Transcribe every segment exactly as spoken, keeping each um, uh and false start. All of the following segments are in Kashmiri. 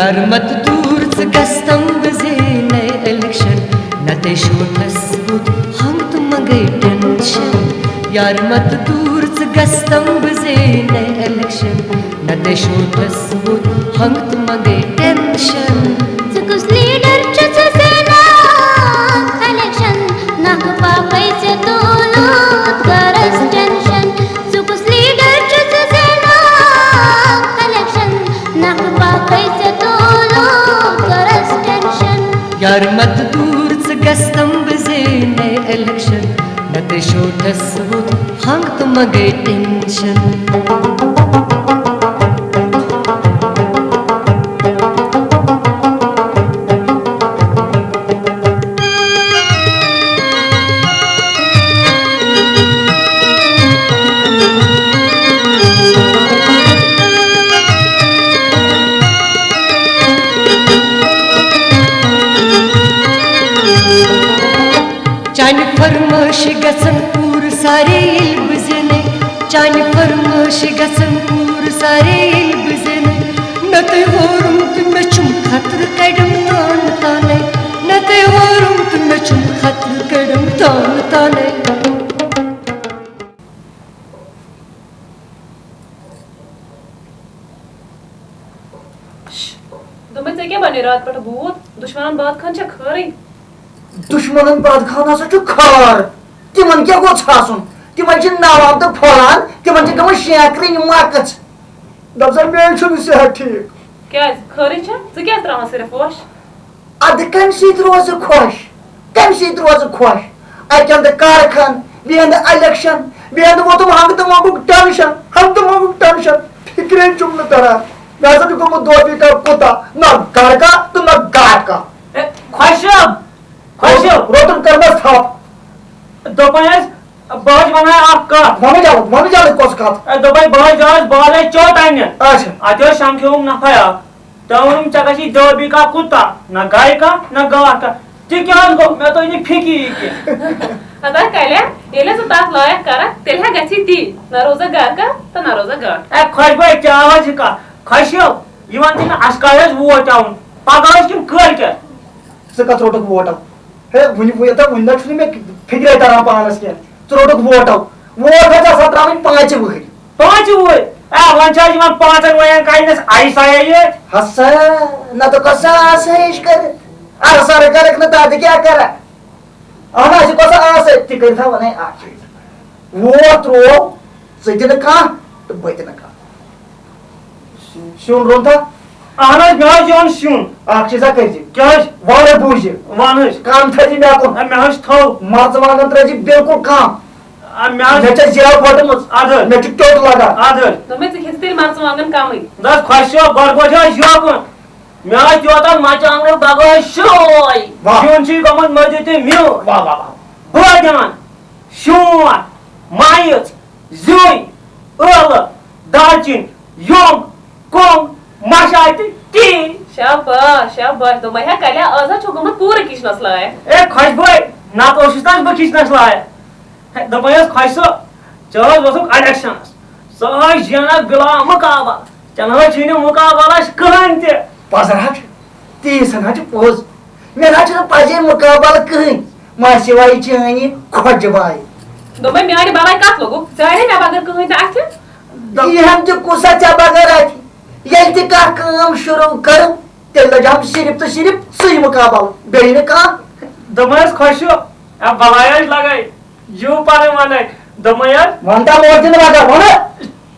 یار مت دوٗر ژٕ گژھ تنگ، بہٕ زینَے الیکشن، نَتہٕ شوٹھس بُتھ ہنگ تہٕ منگے ٹینشن۔ یار مت دوٗر ژٕ گژھ تنگ، بہٕ زینَے الیکشن، نَتہٕ شوٹھس بُتھ ہنگ تہٕ منگے ٹینشن۔ ژٕ کُس لیڈر چھُ ژٕ زینان الیکشن؟ نکھٕ پاپے ژےٚ تُلُتھ گرس ٹینشن۔ ژٕ کُس لیڈر چھُ ژٕ زینان الیکشن؟ نکھٕ پاپے ژےٚ تُلُتھ گرس ٹینشن۔ یار مت دوٗر ژٕ گژھ تنگ، بہٕ زینَے الیکشن، نَتہٕ شوٹھس بُتھ ہنگ تہٕ منگے ٹینشن۔ چانہِ فرمٲیشہِ گژھن پوٗرٕ سارے ییٚلہِ بہٕ زینَے۔ چانہِ فرمٲیشہِ گژھن پوٗرٕ سارے ییٚلہِ بہٕ زینَے۔ نَتہٕ وورُم تہٕ مےٚ چھُم خطرٕ کڑم تان تانے۔ نَتہٕ وورُم تہٕ مےٚ چھُم خطرٕ کڑم تان تانے۔ دوٚپمَے، ژےٚ کیٛاہ بَنے راتہٕ پٮ۪ٹھ بھوٗت؟ دُشمَنَن باد خان چھا خٲرٕے؟ دُشمَنَن باد خان ہسا چھُ خٲر۔ تِمَن کیٛاہ گوٚژھ آسُن؟ تِمَن چھِ ناوان تہٕ پھۄلان، تِمَن چھِ گٔمٕژ شینٛکرٕنۍ مۄکٕژ۔ دَپ سا، مےٚ چھُنہٕ صحت ٹھیٖک۔ کیٛازِ؟ خٲرٕے چھا؟ ژٕ کیٛازِ ترٛاوان صرف وۄش؟ اَدٕ کَمہِ سۭتۍ روزٕ خۄش؟ کَمہِ سۭتۍ روزٕ خۄش؟ اَکہِ اَندٕ کارخان، بیٚیہِ اَندٕ الیکشن، بیٚیہِ اَندٕ ووتُم ہنٛگہٕ تہٕ منٛگُک ٹینشن، ہنٛگہٕ تہٕ منٛگُک ٹینشن۔ فِکرے چھُم نہٕ تران۔ مےٚ ہسا چھُ گوٚمُت دھوبی کا کُتا، نہ گرٕ کا تہٕ نہ گاٹہٕ کا۔ اے، خۄشِک، خۄشِک۔ روتُن کٔرمَس تھپھ۔ دوٚپمَے حظ، بہٕ حظ وَنہٕ اَکھ کَتھ۔ وَنہٕ جلد، وَنہٕ جلد کۄس کَتھ؟ اے، دوٚپمَے بہٕ حظ درٛاس بازرَے ژوٚٹ اَننہِ۔ اچھا۔ اَتہِ اوس شمکھیوٚوُم نفر اَکھ۔ تٔمۍ ووٚنُم، "ژےٚ گژھی دھوبی کا کُتا، نہ گاے کا، نہ گاٹھ کا۔" تہِ کیٛاہ حظ گوٚو؟ مےٚ توٚر نہٕ فِکری یہِ کینٛہہ۔ ہتا کلیان، ییٚلہِ ژٕ تَتھ لایق کَرَکھ، تیٚلہِ ہا گژھی تی، نہ روزا گَرٕ کا تہٕ نہ روزا گاٹھ۔ اے خۄش بھاے، کیٛاہ حظ چھِ کَتھ؟ خۄشِو، یِوان چھِ مےٚ اَسکاے حظ ووٹ ترٛاوُن، پَگاہ حظ کِنہٕ کٲلۍ کٮ۪تھ؟ ژٕ کَتھ روٚٹُکھ ووٹ؟ ہے، وٕنہِ، وٕنہِ، یَتھ، وٕنہِ نہ چھُنہٕ مےٚ فِکرے تَران پانَس کینٛہہ۔ ژٕ روٚٹُکھ ووٹ۔ ووٹ حظ آسان ترٛاوٕنۍ پانٛژِ وٕہٕرۍ۔ پانٛژِ وٕہٕرۍ؟ اے، وۄنۍ چھِ حظ یِمَن پانٛژَن ؤرِیَن کَرِ نَس آیِس آیِس یٲتۍ۔ ہسا، نہ تہٕ کۄس سا آسٲیِش کَرِ؟ اَرٕ سَرٕ کَرَکھ نہٕ تَتہِ کیٛاہ کَرَکھ؟ اَہَن حظ، یہِ کۄس سا آسٲیِش؟ تہِ کٔرِتھ ہا وَنَے اَکھ چیٖز۔ ووٹ ترٛوو، ژٕ تہِ نہٕ کانٛہہ تہٕ بہٕ تہِ نہٕ کانٛہہ۔ سیُن روٚنتھا؟ اہن حظ، مےٚ حظ اوٚن سیُن۔ اکھ چیٖزا کٔرۍ زِ۔ کیٛاہ حظ؟ وارٕ بوٗزِ۔ وَن حظ۔ کَم تھٲے زِ مےٚ کُن۔ اے، مےٚ حظ تھٲو۔ مَرژٕوانٛگَن ترٛٲے زِ بِلکُل کَم۔ اے، مےٚ حظ۔ مےٚ چھےٚ زیو پھٔٹمٕژ۔ اَدٕ حظ۔ مےٚ چھُ ٹیوٚٹ لَگان۔ اَدٕ حظ۔ دوٚپمَے، ژٕ کھےٚ زِ تیٚلہِ مَرژٕوانٛگَن کَمٕے۔ نہ حظ، خۄش چھُ، گۄڈٕ بوزِ حظ یوکُن۔ مےٚ حظ یوتَن مَرژٕوانٛگنَس بَغٲر شوے۔ واہ۔ سیُن چھُے گوٚمُت مٔزٕ تہِ میوٗٹھ۔ واہ، واہ، واہ۔ بٲدیان، شونٛٹھ، مَیِژ، زیُن، ٲلہٕ، دالچیٖن، یوٚمب، کۄنٛگ، مَشا تہٕ ٹی۔ شاباش، شاباش، دوٚپمَے ہا کَلیا، آز حظ چھُکھ گوٚمُت پوٗرٕ کِچنَس لایق۔ اے خۄش بھٲے، نَتہٕ اوسُس نہ حظ بہٕ کِچنَس لایق۔ ہے، دوٚپمَے حظ خۄش صٲب، ژےٚ حظ ووٚتھُکھ الیکشنَس۔ ژٕ حظ زینَکھ بِلا مُقابلہٕ۔ ژےٚ نہ حظ چھُے نہٕ مُقابلَس کٕہٕنۍ تہِ۔ پَزر حظ چھُ، تیٖژ ہَن حظ چھِ پوٚز۔ مےٚ نہ حظ چھُنہٕ پَزے مُقابلہٕ کٕہٕنۍ۔ مَہ سِوایہِ چٲنی خۄجہِ بایہِ۔ دوٚپمَے، میٛانہِ بَلاے کَتھ لوٚگُکھ؟ ژےٚ اَنے مےٚ بغٲر کٕہٕنۍ تہِ اَتھِ؟ یہِ ہَن تہِ کُس سا ژےٚ بغٲر اَتھِ؟ ییٚلہِ تہِ کانٛہہ کٲم شروٗع کٔرٕم، تیٚلہِ لَجہِ ہَم صرف تہٕ صرف ژٕے مُقابلہٕ، بیٚیہِ نہٕ کانٛہہ۔ دوٚپمَے حظ خۄشِو، اے بَلاے حظ لَگَے، یِو پَرٕنۍ وَنَے۔ دوٚپمَے حظ۔ وَن تا موج دِنہٕ بغٲر، وَنہٕ۔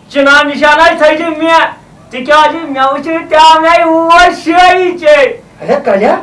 چِنار نِشان حظ تھٲیزِ مےٚ، تِکیٛازِ مےٚ وٕچھ نہٕ تہِ آو مےٚ اور شٲہی چے۔ اے کَلیا،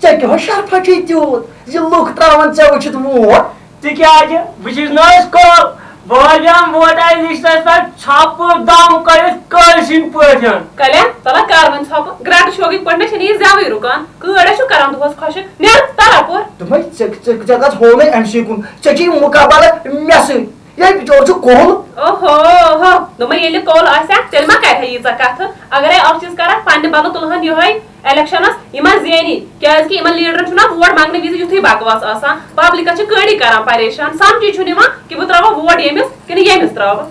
ژےٚ کیٛاہ شرفا چھُے تیوٗت زِ لُکھ ترٛاوَن ژےٚ وٕچھِتھ ووٹ؟ تِکیٛازِ بہٕ چھُس نہٕ حظ کول، بہٕ حظ بیٚہمہٕ ووٹر لِسٹَس پٮ۪ٹھ ژھۄپہٕ دام کٔرِتھ کٲلۍ سٕنٛدۍ پٲٹھۍ۔ کَلیا، تَلہ کَر وۄنۍ ژھۄپہٕ، گرٛٹہٕ شوگٕکۍ پٲٹھۍ نہ چھِنہٕ یہِ زٮ۪وٕے رُکان، کٲڑۍ حظ چھُ کَران دۄہَس خۄشٕک، نیرٕ تَلہ اَپور۔ دوٚپمَے، ژےٚ، ژےٚ، ژےٚ کَتھ ہوو مےٚ اَمہِ سۭتۍ کُن؟ ژےٚ چھُے مُقابلہٕ مےٚ سۭتۍ۔ یے بِچور چھُ کُل۔ اوہو، اوہو۔ دوٚپمَے، ییٚلہِ کول آسہِ ہا، تیٚلہِ ما کَرِ ہا ییٖژاہ کَتھٕ؟ اگرے اَکھ چیٖز کَرَکھ، پنٛنہِ بدلہٕ تُلہٕ ہَن یِہوٚے الیکشنَس، یِم ما زینی؟ کیٛازِکہِ یِمَن لیٖڈرَن چھُنہ ووٹ منٛگنہٕ وِزِ یُتھُے بکواس آسان۔ پبلِکَس چھِ کٲڑی کَران پریشان۔ سَمجھی چھُنہٕ یِوان کہِ بہٕ ترٛاوہا ووٹ ییٚمِس کِنہٕ ییٚمِس ترٛاوہا۔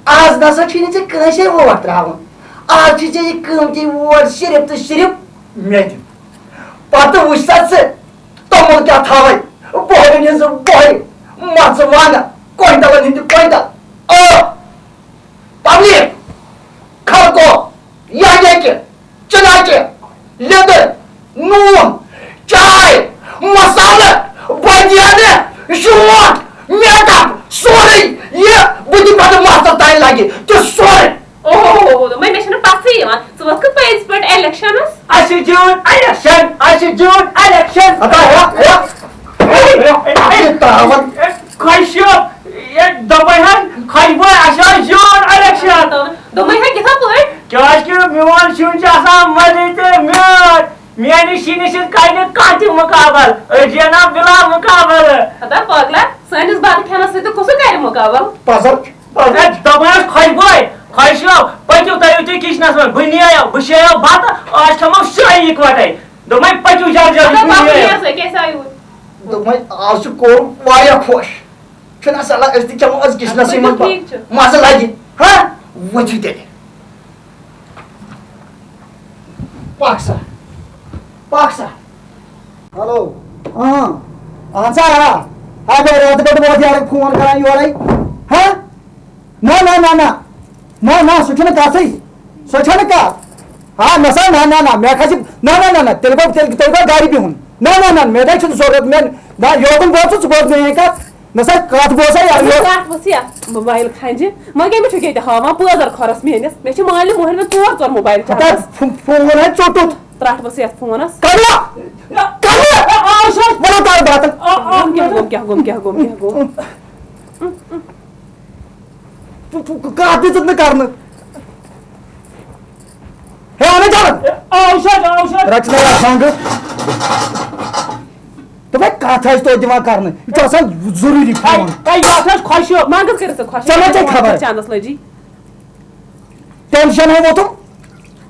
آز نہ سا چھُے نہٕ ژےٚ کٲنٛسے ووٹ ترٛاوُن۔ آز چھِ ژےٚ یہِ قۭمتی ووٹ صرف تہٕ صرف مےٚ دیُن۔ پتہٕ وٕچھ سا ژٕ توٚمُل کیٛاہ تھاوَے، بۄہرٮ۪ن ہٕنٛز بۄہرِ، مرژٕوانٛگن، کوینٹلن ہٕنٛدِ کوینٹل۔ آ، پبلک، خلقو، یعنی کہِ چناچہِ، لیٚدٕر، نوٗن، چاے، مسالہٕ، بٲدیانہٕ، شونٛٹھ، میک اپ، سورُے یہِ بہٕ دِمہٕ پتہٕ مستس تانۍ لگہِ تہٕ سورُے۔ اوہ، دوٚپمَے، مےٚ چھَنہٕ پَژھٕے یِوان۔ ژٕ وَن کھہٕ پٔزۍ پٲٹھۍ الیکشنس؟ اَسہِ چھُ زیوٗن الیکشن، اَسہِ چھُ زیوٗن الیکشن۔ ادا، ہیا، ہیا۔ اے، اے، اے، اے، تاوان۔ خۄش چھُ، یہِ دوٚپمَے حظ، خۄش بوے، اَسہِ حظ زیوٗن الیکشن۔ دوٚپمَے حظ، کِتھا پٲٹھۍ؟ کیٛازِ کہِ میون سیُن چھُ آسان مَزٕ تہٕ میوٗٹھ۔ میٲنِس سِنِس سۭتۍ کَرِ نہٕ کانٛہہ تہِ مُقابلہٕ۔ أسۍ زینو بِلا مُقابلہٕ۔ ہتا پٲگلا، سٲنِس بَتہٕ کھٮ۪نَس سۭتۍ تہِ کُسُے کَرِ مُقابلہٕ؟ پَزر۔ ہے، دَپان ٲس خۄش بوے، خۄش چھِو، پٔکِو تُہۍ یِتھُے کِچنَس منٛز، بہٕ نِیو، بہٕ شیٚیو بَتہٕ، آز کھٮ۪مو سٲری یِکوَٹَے۔ دوٚپمَے پٔکِو جلدی جلدی، اَدٕ بہٕ پَکُن نِیو۔ یَس، أکۍ آسہِ آیہِ یوٗرۍ۔ دوٚپمَے آز چھُ کوٚر واریاہ خۄش۔ چھُنہٕ اَصٕل، أسۍ تہِ کھٮ۪مو آز کِچنَسٕے اَدٕ منٛز ٹھیٖک چھُ۔ مَزٕ لَگہِ۔ ہاں؟ ؤتھِو تیٚلہِ۔ پَکھ سا، پَکھ سا۔ ہیلو۔ اۭں۔ اہن سا، آ۔ آ، بہٕ راتہٕ پٮ۪ٹھ ووت یارٕ فون کران یورَے۔ ہہ؟ نہ، نہ، نہ، نہ۔ نہ، نہ، سُہ چھُنہٕ کَتھٕے۔ سۄ چھَنہٕ کَتھ۔ آ، نہ سا، نہ، نہ، نہ، مےٚ کھسہِ، نہ، نہ، نہ، نہ، تیٚلہِ گوٚو، تیٚلہِ، تیٚلہِ گوٚو گرِ بِہُن۔ نہ، نہ، نہ، مےٚ نَے چھُنہٕ ضروٗرت، مےٚ، نہ، یوکُن بوز ژٕ، ژٕ بوز میٛٲنۍ کَتھ۔ نہ سا، کَتھ بوز سا، یارٕ، اَدٕ یہِ کَتھ ؤژھ یَتھ موبایِل کھنٛجہِ؟ وۄنۍ کَمہِ چھُکھ ییٚتہِ ہاوان پٲزَر کھۄرَس میٛٲنِس؟ مےٚ چھِ مالنہِ مۄہنِوٮ۪ن ژور ژور موبایِل ہَتا چارجَس۔ فو-، فون ہے ژوٚٹُتھ۔ ترٛٹھ ؤژھ یَتھ فونَس۔ کَڑا! کَڑا! آ، آ، وَلہٕ تَل باتَن۔ آ، آ، گوٚم کیٛاہ، گوٚم کیٛاہ، گوٚم کیٛاہ، گوٚم کیٛاہ، گوٚم؟ پ-، پ-، کَتھ دِژٕتھ نہٕ کَرنہٕ؟ ہے، اَنَے چَلَن۔ آو سا، آو سا۔ رَچھ نہ یَتھ زنٛگہٕ۔ دوٚپمَے، کَتھ آسہِ توتہِ دِوان کَرنہٕ۔ یہِ چھُ آسان ضروٗری فون۔ ہے، ہے، یَتھ حظ خۄش چھُ۔ منٛگَس کٔرِتھ ژٕ خۄش۔ ژےٚ ما ژےٚ خبر؟ چَندَس لٔجی۔ ٹینشن ہو ووتُم۔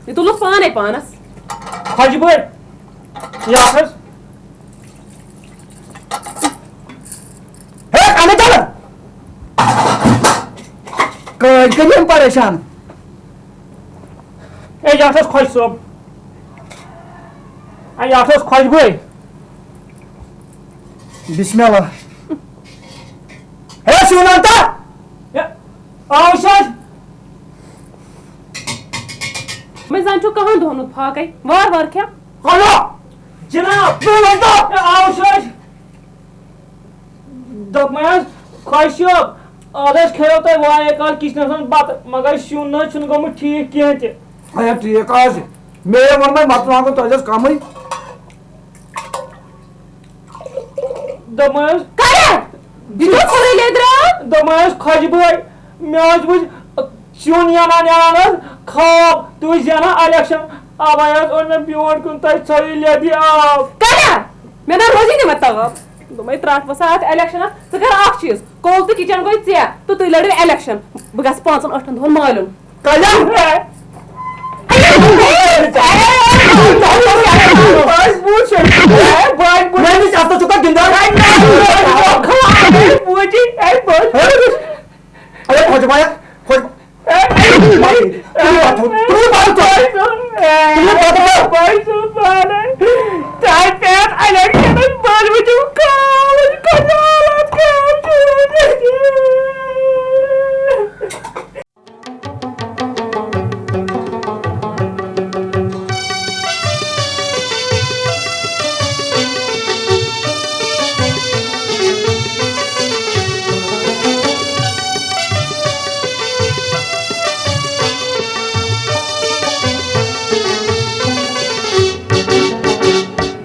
یہِ تُلُکھ پانے پانس۔ خۄجہِ بٲے، یہِ اکھ حظ۔ ہے، اَنہٕ تَلہٕ۔ کٲلۍ کٔرۍ یِم پریشان۔ ہے، یہِ اکھ حظ خۄجہِ صٲب۔ ہے، یہِ اکھ حظ خۄجہِ بٲے۔ بسم اللہ۔ ہے، سیُن اَن تہٕ۔ ہے، آو سا۔ مےٚ زَن چھُ کَہَن دۄہَن ہُنٛد فاقَے۔ وار وار کھےٚ۔ ہیلو، جناب۔ ہے، آو سا۔ دوٚپمَے حظ، خۄش چھُ۔ اَدٕ حظ کھیٚیو تۄہہِ واریاہ کال کِچنَس منٛز بَتہٕ، مگر سیُن نہ حظ چھُنہٕ گوٚمُت ٹھیٖک کینٛہہ تہِ۔ اچھا، ٹھیٖک حظ چھُ۔ مےٚ ووٚن وۄنۍ مَرژٕوانٛگُن تۄہہِ حظ کَمٕے۔ دوٚپمَے حظ۔ کَرٕ؟ یہِ چھُ کھُرٕے لیٚدران۔ دوٚپمَے حظ، خۄجہِ بٲے، مےٚ حظ وٕچھ سیُن یَنان یَنان حظ خواب، تُہۍ زینان الیکشن۔ اَوَے حظ اوٚن مےٚ برٛونٛٹھ کُن تۄہہِ ژھۄرِ لیٚدِ آب۔ کَرٕ؟ مےٚ نہ روزی نہٕ وۄنۍ تاب۔ دوٚپمَے ترٛٹھ وَسا اَتھ الیکشنَس، ژٕ کَر اَکھ چیٖز، کول تہٕ کِچن گوٚو ژےٚ تہٕ تُہۍ لٔڑِو الیکشن۔ بہٕ گژھٕ پانٛژَن ٲٹھَن دۄہَن مالیُن۔ کَلیو۔ بس بوٗچھ۔ بس بوٗچھ۔ میٛٲنِس اَتھَس چھُکھا گِنٛدان؟ اے، خۄجہِ بایا، خۄجہِ، تُلِو پَتہٕ، تُلِو پَتہٕ، تُلِو پَتہٕ۔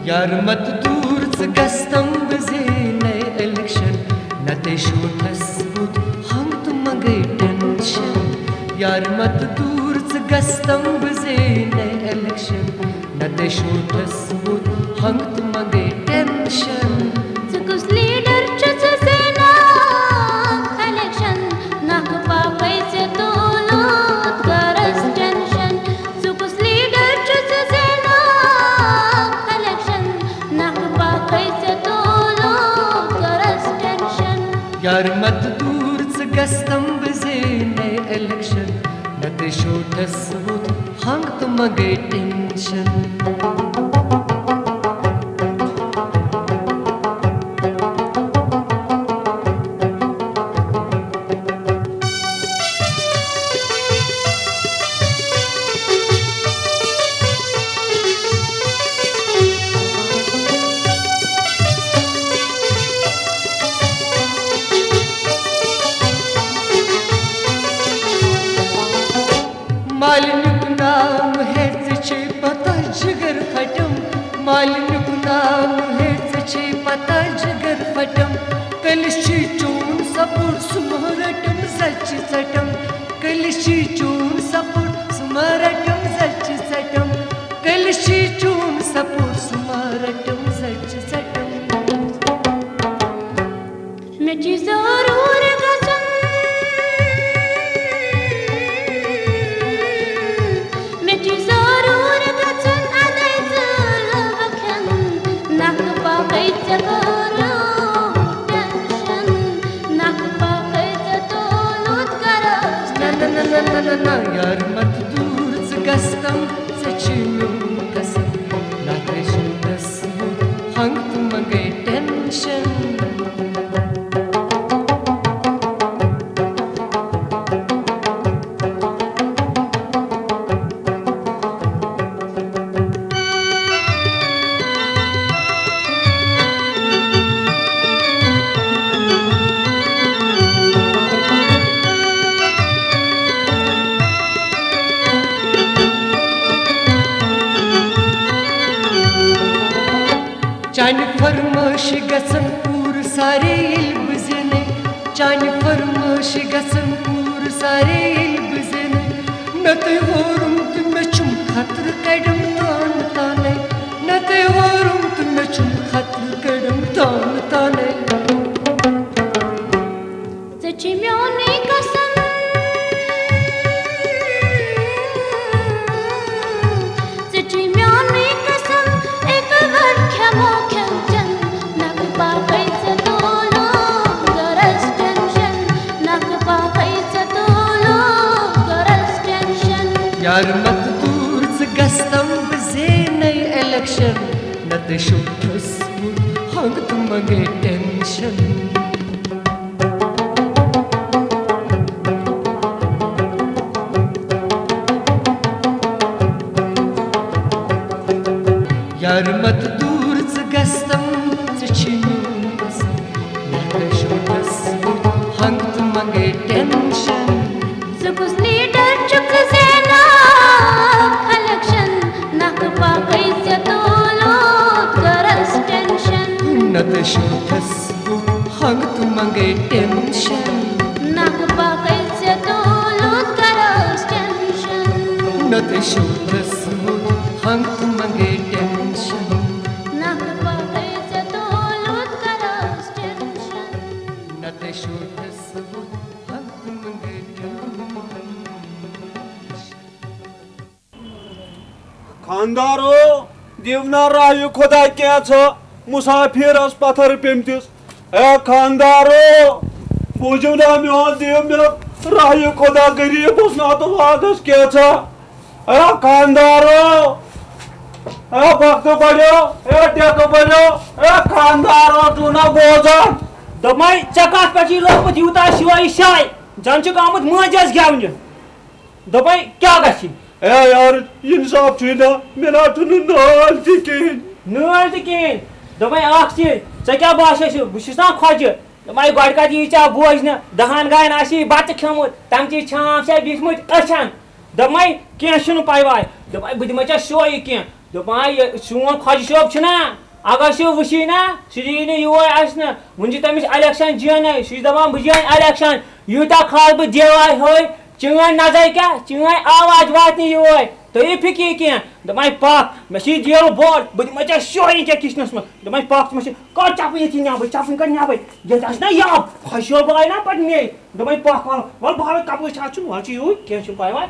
یار مت دوٗر ژٕ گژھ تم بہٕ زینَے الیکشن، نَتہٕ شوٹھس بُتھ ہنٛگ تہٕ منٛگَے ٹینشن۔ یار مت دوٗر ژٕ گژھ تم بہٕ زینَے الیکشن، نَتہٕ شوٹھس بُتھ ہنٛگ تہٕ منٛگَے ٹینشن۔ ژٕ کُس لیڈر چھُ ژٕ زینان الیکشن؟ نکھٕ پاپے ژےٚ تُلُتھ گرس ٹینشن۔ ژٕ کُس لیڈر چھُ ژٕ زینان الیکشن؟ نکھٕ پاپے ژےٚ تُلُتھ گرس ٹینشن۔ یار مت دوٗر ژٕ گژھ تم بہٕ زینَے الیکشن، نَتہٕ شوٹھس بُتھ ہنگ تہٕ منگے ٹینشن۔ مالنیُک ناو ہیٚژ چھِ پتہ جگر پھٹم۔ مالنیُک ناو ہیٚژ چھِ پتہ جگر پھٹم۔ کٔلِس چھِ چون سپُر سُہ مہ رٹم زچہِ ژٹم۔ کٔلِس چھِ چون سپُر سُہ مہ رٹم زچہِ ژٹم۔ کٔلِس چھِ چون سپُر سُہ مہ رٹم زچہِ ژٹم۔ مےٚ چھِ ضروٗر گژھُن، مےٚ چھِ ضروٗر گژھُن اَدَے ژٕ لَبہٕ کھٮ۪ن۔ نَکھٕ پَکَے ژےٚ کوٚرُتھ ٹٮ۪نشَن، نَکھٕ پَکَے ژےٚ تولُتھ گَرَس نہ، نہ، نہ، نہ، نہ، نہ، نہ، یار مت دوٗر ژٕ گژھ تَم، ژےٚ چھُے میون قسم، نَتہٕ ٲسۍ نہٕ تَس ہنگ تہٕ منگے ٹینشن۔ چانہِ فرمٲیشہِ گژھن پوٗرٕ سارے ییٚلہِ بہٕ زینَے۔ چانہِ فرمٲیشہِ گژھن پوٗرٕ سارے ییٚلہِ بہٕ زینَے۔ نَتہٕ وورُم تہٕ مےٚ چھُم خطرٕ کَڑٮ۪م تانہٕ تانَے۔ نَتہٕ وورُم تہٕ مےٚ چھُم خطرٕ کَڑٮ۪م تانہٕ تانَے۔ ژےٚ چھُے میونُے قسم، ژےٚ چھُے میونُے قسم، اَکہِ وَر کھٮ۪مو کھٮ۪ن چٮ۪ن، نَکھٕ پَکَے ژےٚ تولُتھ گَرَس ٹٮ۪نشَن، نَکھٕ پَکَے ژےٚ تولُتھ گَرَس ٹٮ۪نشَن۔ یار مت دوٗر ژٕ گژھ تَم بہٕ زینَے اِلیکشن، نَتہٕ شوٗبتھَس بہٕ ہنٛگ تہٕ منٛگے ٹٮ۪نشَن۔ یار مت دوٗر ژٕ گژھ تَم، ژےٚ چھُے میون قسم، نَتہٕ شوٗبتھَس بہٕ ہنٛگ تہٕ منٛگے ٹٮ۪نشَن۔ ژٕ کُس لیٖڈر چھُکھ ژٕ زینان اِلیکشن؟ نَکھٕ پَکَے ژےٚ تولُتھ گَرَس ٹٮ۪نشَن۔ نَتہٕ شوٗبتھَس بہٕ ہنٛگ تہٕ منٛگے ٹٮ۪نشَن۔ نَکھٕ پَکَے ژےٚ تولُتھ گَرَس ٹٮ۪نشَن۔ نَتہٕ شوٗبتھَس بہٕ ہنٛگ تہٕ منٛگے ٹٮ۪نشَن۔ نَکھٕ پَکَے ژےٚ تولُتھ گَرَس ٹٮ۪نشَن۔ نَتہٕ شوٗبتھَس بہٕ ہنٛگ تہٕ منٛگے ٹٮ۪نشَن۔ خاندارو، دِیِو نا راہہِ خۄدا کینٛژھا مُسافِرس پتھر پیٚمتِس۔ اے خاندارو، بوٗزِو نا میون، دِیِو مےٚ راہہِ خۄدا غریٖبس ناتہٕ واگس کینٛژھا۔ اے خاندارو، اے بختہٕ بڑیو، اے ٹیکہٕ بڑیو، اے خاندارو، چھُو نا بوزان؟ دوٚپمَے، ژےٚ کَتھ پٮ۪ٹھ چھُے لوٚگمُت یوٗتاہ شوے شاے؟ زَن چھُکھ آمُت مٲنٛزِ گٮ۪ونہِ۔ دوٚپمَے، کیٛاہ گژھِ؟ اے یار، انصاف چھُے نا، مےٚ نا چھُنہٕ نٲلۍ تہِ کِہیٖنۍ۔ نٲلۍ تہِ کِہیٖنۍ؟ دوٚپمَے، اَکھ چیٖز، ژےٚ کیٛاہ باسیو چھُ؟ بہٕ چھُس نا خۄجہِ۔ دوٚپمَے، گۄڈٕ کَتہِ یی ژےٚ بوزنہٕ؟ دَہَن گاین آسی بَتہٕ کھیوٚمُت، تَمہِ چی چھام ژےٚ بیٖٹھمٕتۍ أچھَن۔ دوٚپمَے، کینٛہہ چھُنہٕ پَرواے۔ دوٚپمَے، بہٕ دِمَے ژےٚ شوے کینٛہہ۔ دوٚپمَے، یہِ سون خۄجہِ صٲب چھُنا، اگر سُہ وٕچھی نا، سُہ یی نہٕ یور اَسہِ نہٕ۔ وٕنہِ چھُ تٔمِس الیکشن زینٕے، سُہ چھُ دَپان، بہٕ زینہٕ الیکشن۔ یوٗتاہ کھال بہٕ دیوار ہیوٚر، چٲنۍ نظر کیٛاہ، چٲنۍ آواز واتہِ نہٕ یور۔ تُہۍ فِکرِ کینٛہہ۔ دوٚپمَے، پَکھ، مےٚ چھِ یہِ جیل بوٚڑ، بہٕ دِمَے ژےٚ شوے ییٚکیٛاہ کِچنَس منٛز۔ دوٚپمَے، پَکھ، ژٕ مےٚ چھِ، کَڑ چَپٕنۍ ییٚتہِ نٮ۪بَر، چَپٕنۍ کَڑ نٮ۪بَر۔ ییٚتہِ آسہِ نا یَب، خۄجہِ صٲب آے نا پَتہٕ مے۔ دوٚپمَے، پَکھ وَلہٕ، وَلہٕ بہٕ ہاوَے کَپٲرۍ چھِ اَتھ چھُنہٕ، وَلہٕ چھُ یِہُے، کینٛہہ چھُنہٕ پَرواے۔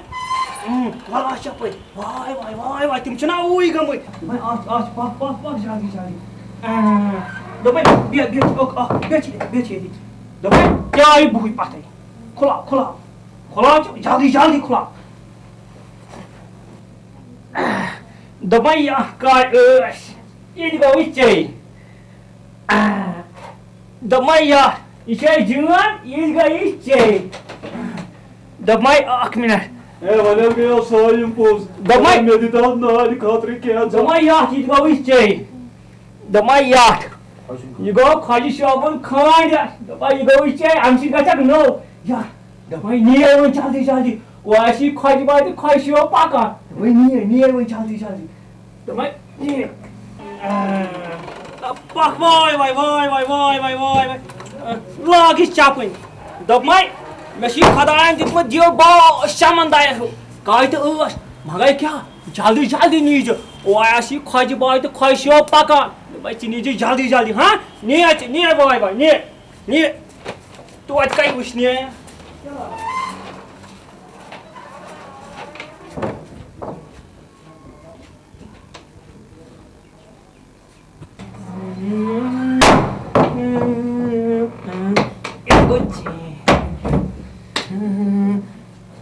اۭں، وَلہٕ اَتھ چھِ اَپٲرۍ۔ واے، واے، واے، واے، تِم چھِنہ اوٗرۍ گٔمٕتۍ۔ دوٚپمَے، اَتھ، اَتھ چھِ، پَکھ، پَکھ، پَکھ، جلدی، جلدی۔ اۭں، دوٚپمَے، بیٚہہ، بیٚہہ، اَکھ، اَکھ، بیٚہہ چھِ، بیٚہہ چھِ ییٚتی۔ دوٚپمَے، کیٛاہ آیہِ بُہٕے پَتھَے؟ کھُلاو، کھُلاو، کھُلاو، جلدی، جلدی کھُلاو۔ دوٚپمَے، یہِ اَکھ کاے ٲس، یہِ تہِ گوٚو یہِ ژے۔ آ، دوٚپمَے، یہِ، یہِ چھے جان، یہِ تہِ گٔے یہِ ژے۔ دوٚپمَے، اَکھ مِنَٹ۔ ہے، وۄنۍ حظ گٔیو سٲلِم پوٚز۔ دوٚپمَے، مےٚ دِتہٕ حظ نالہِ خٲطرٕ کینٛہہ ژٕ۔ دوٚپمَے، یَتھ، یہِ تہِ گوٚو یہِ ژے۔ دوٚپمَے، یَتھ، یہِ گوٚو خۄجہِ شوبُن خانٛدر۔ دوٚپمَے، یہِ گوٚو یہِ ژے، اَمہِ سۭتۍ گژھکھ نوٚو۔ یَتھ، دوٚپمَے، نیر وۄنۍ جلدی جلدی۔ وۄنۍ آسی خۄجہِ بایہِ تہٕ خۄجہِ شوب پَکان۔ دوٚپمَے، نیر، نیر وۄنۍ جلدی جلدی۔ دوٚپمَے، نیر۔ پَکھ وٲے وٲے، وٲے وٲے، وٲے وٲے، وٲے وٲے۔ لاگ یہِ چَپٕنۍ۔ دوٚپمَے، مےٚ چھُ یہِ خۄدایَن دیُتمُت، دِیو با شمن دایَس ہیوٗ۔ کاے تہٕ ٲس، مگر کیٛاہ؟ جلدی جلدی نیٖزِ۔ وۄنۍ آسی خۄجہِ بایہِ تہٕ خۄجہِ شوب پَکان۔ دوٚپمَے، ژٕ نیٖزِ جلدی جلدی، ہاں؟ نیر ژٕ، نیر وٲے وٲے، نیر، نیر۔ توتہِ کَتہِ وٕچھنہِ؟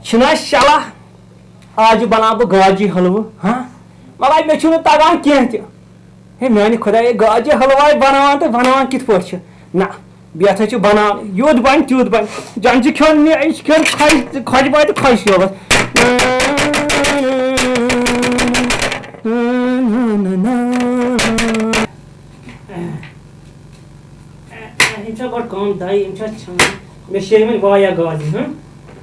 چھُنہ شلا، آز بناو بہٕ گاجہِ حلوٕ، ہاں؟ مگر مےٚ چھُنہٕ تگان کینٛہہ تہِ۔ ہے میانہِ خۄدایہِ، گاجہِ حلوٕ بناوان تہٕ بناوان کِتھ پٲٹھۍ چھِ؟ نہ، بیتھا چھُ بناوان، یُتھ بنہِ تیُتھ بنہِ۔ جان چھُ کھیوٚن مےٚ، یہِ چھُ کھیوٚن خۄش، خۄجہِ بایہِ تہٕ خۄجہِ شوبس۔ یِم چھا گۄڈٕ کٲم دَے، یِم چھا ژھٮ۪نان؟ مےٚ شیرِ وۄنۍ واریاہ گازِ، ہاں؟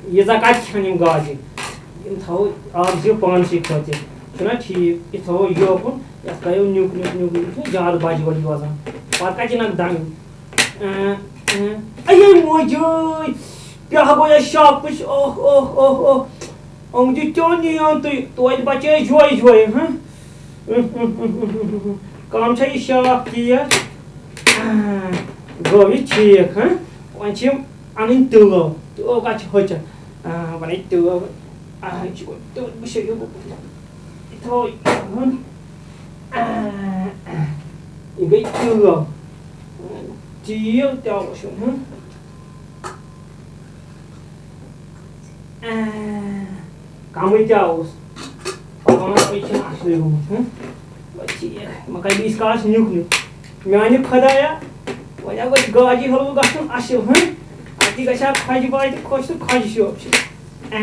ییٖژاہ کَتہِ کھٮ۪ن یِم گازِ؟ یِم تھاوو اَکھ زٕ پانسٕے خٲطرٕ، چھُنہ ٹھیٖک؟ یہِ تھاوو یوکُن، یَتھ کَرو نیُک نیُک نیُک نیُک، یہِ چھُنہ زیادٕ بَجہِ وَجہِ روزان۔ پَتہٕ کَتہِ یِنَکھ دَنٛگ؟ اَے موجی، کیٛاہ گوٚو یَتھ شاپٕچ؟ اوہ، اوہ، اوہ، اوہ۔ یِم چھِ چیوٚن یِوان تُہۍ، توتہِ بَچے جوے جوے، ہاں؟ کَم چھا یہِ شاپ ٹھیٖک؟ آ، گوٚو یہِ ٹھیٖک، ہاں؟ وۄنۍ چھِ یِم اَنٕنۍ تٲو۔ تٲو کَتھ چھِ ہۄچھَن؟ آ، وۄنۍ تٲو۔ آ، یہِ چھُ گۄڈٕ تٲو، بہٕ چھُسَے یہِ گوٚمُت۔ یہِ تھاوو یہِ کَرُن۔ آ، یہِ گٔے تٲو۔ تیٖل تہِ آو وٕچھُن، ہاں؟ آ، کمٕے تہِ اوس۔ پانس پٮ۪ٹھ چھُنہٕ اصلٕے گوٚمُت، ہہ؟ وۄنۍ ٹھیٖک، وۄنۍ کَرِ ییٖتِس کالس نیُک نیُک۔ میانہِ خۄدایا، وۄنۍ اگر گاجہِ حلوٕ گژھُن اصل، ہہ؟ اَتی گژھِ ہا خۄجہِ باے تہِ خۄش تہٕ خۄجہِ شوب چھِ۔ آ۔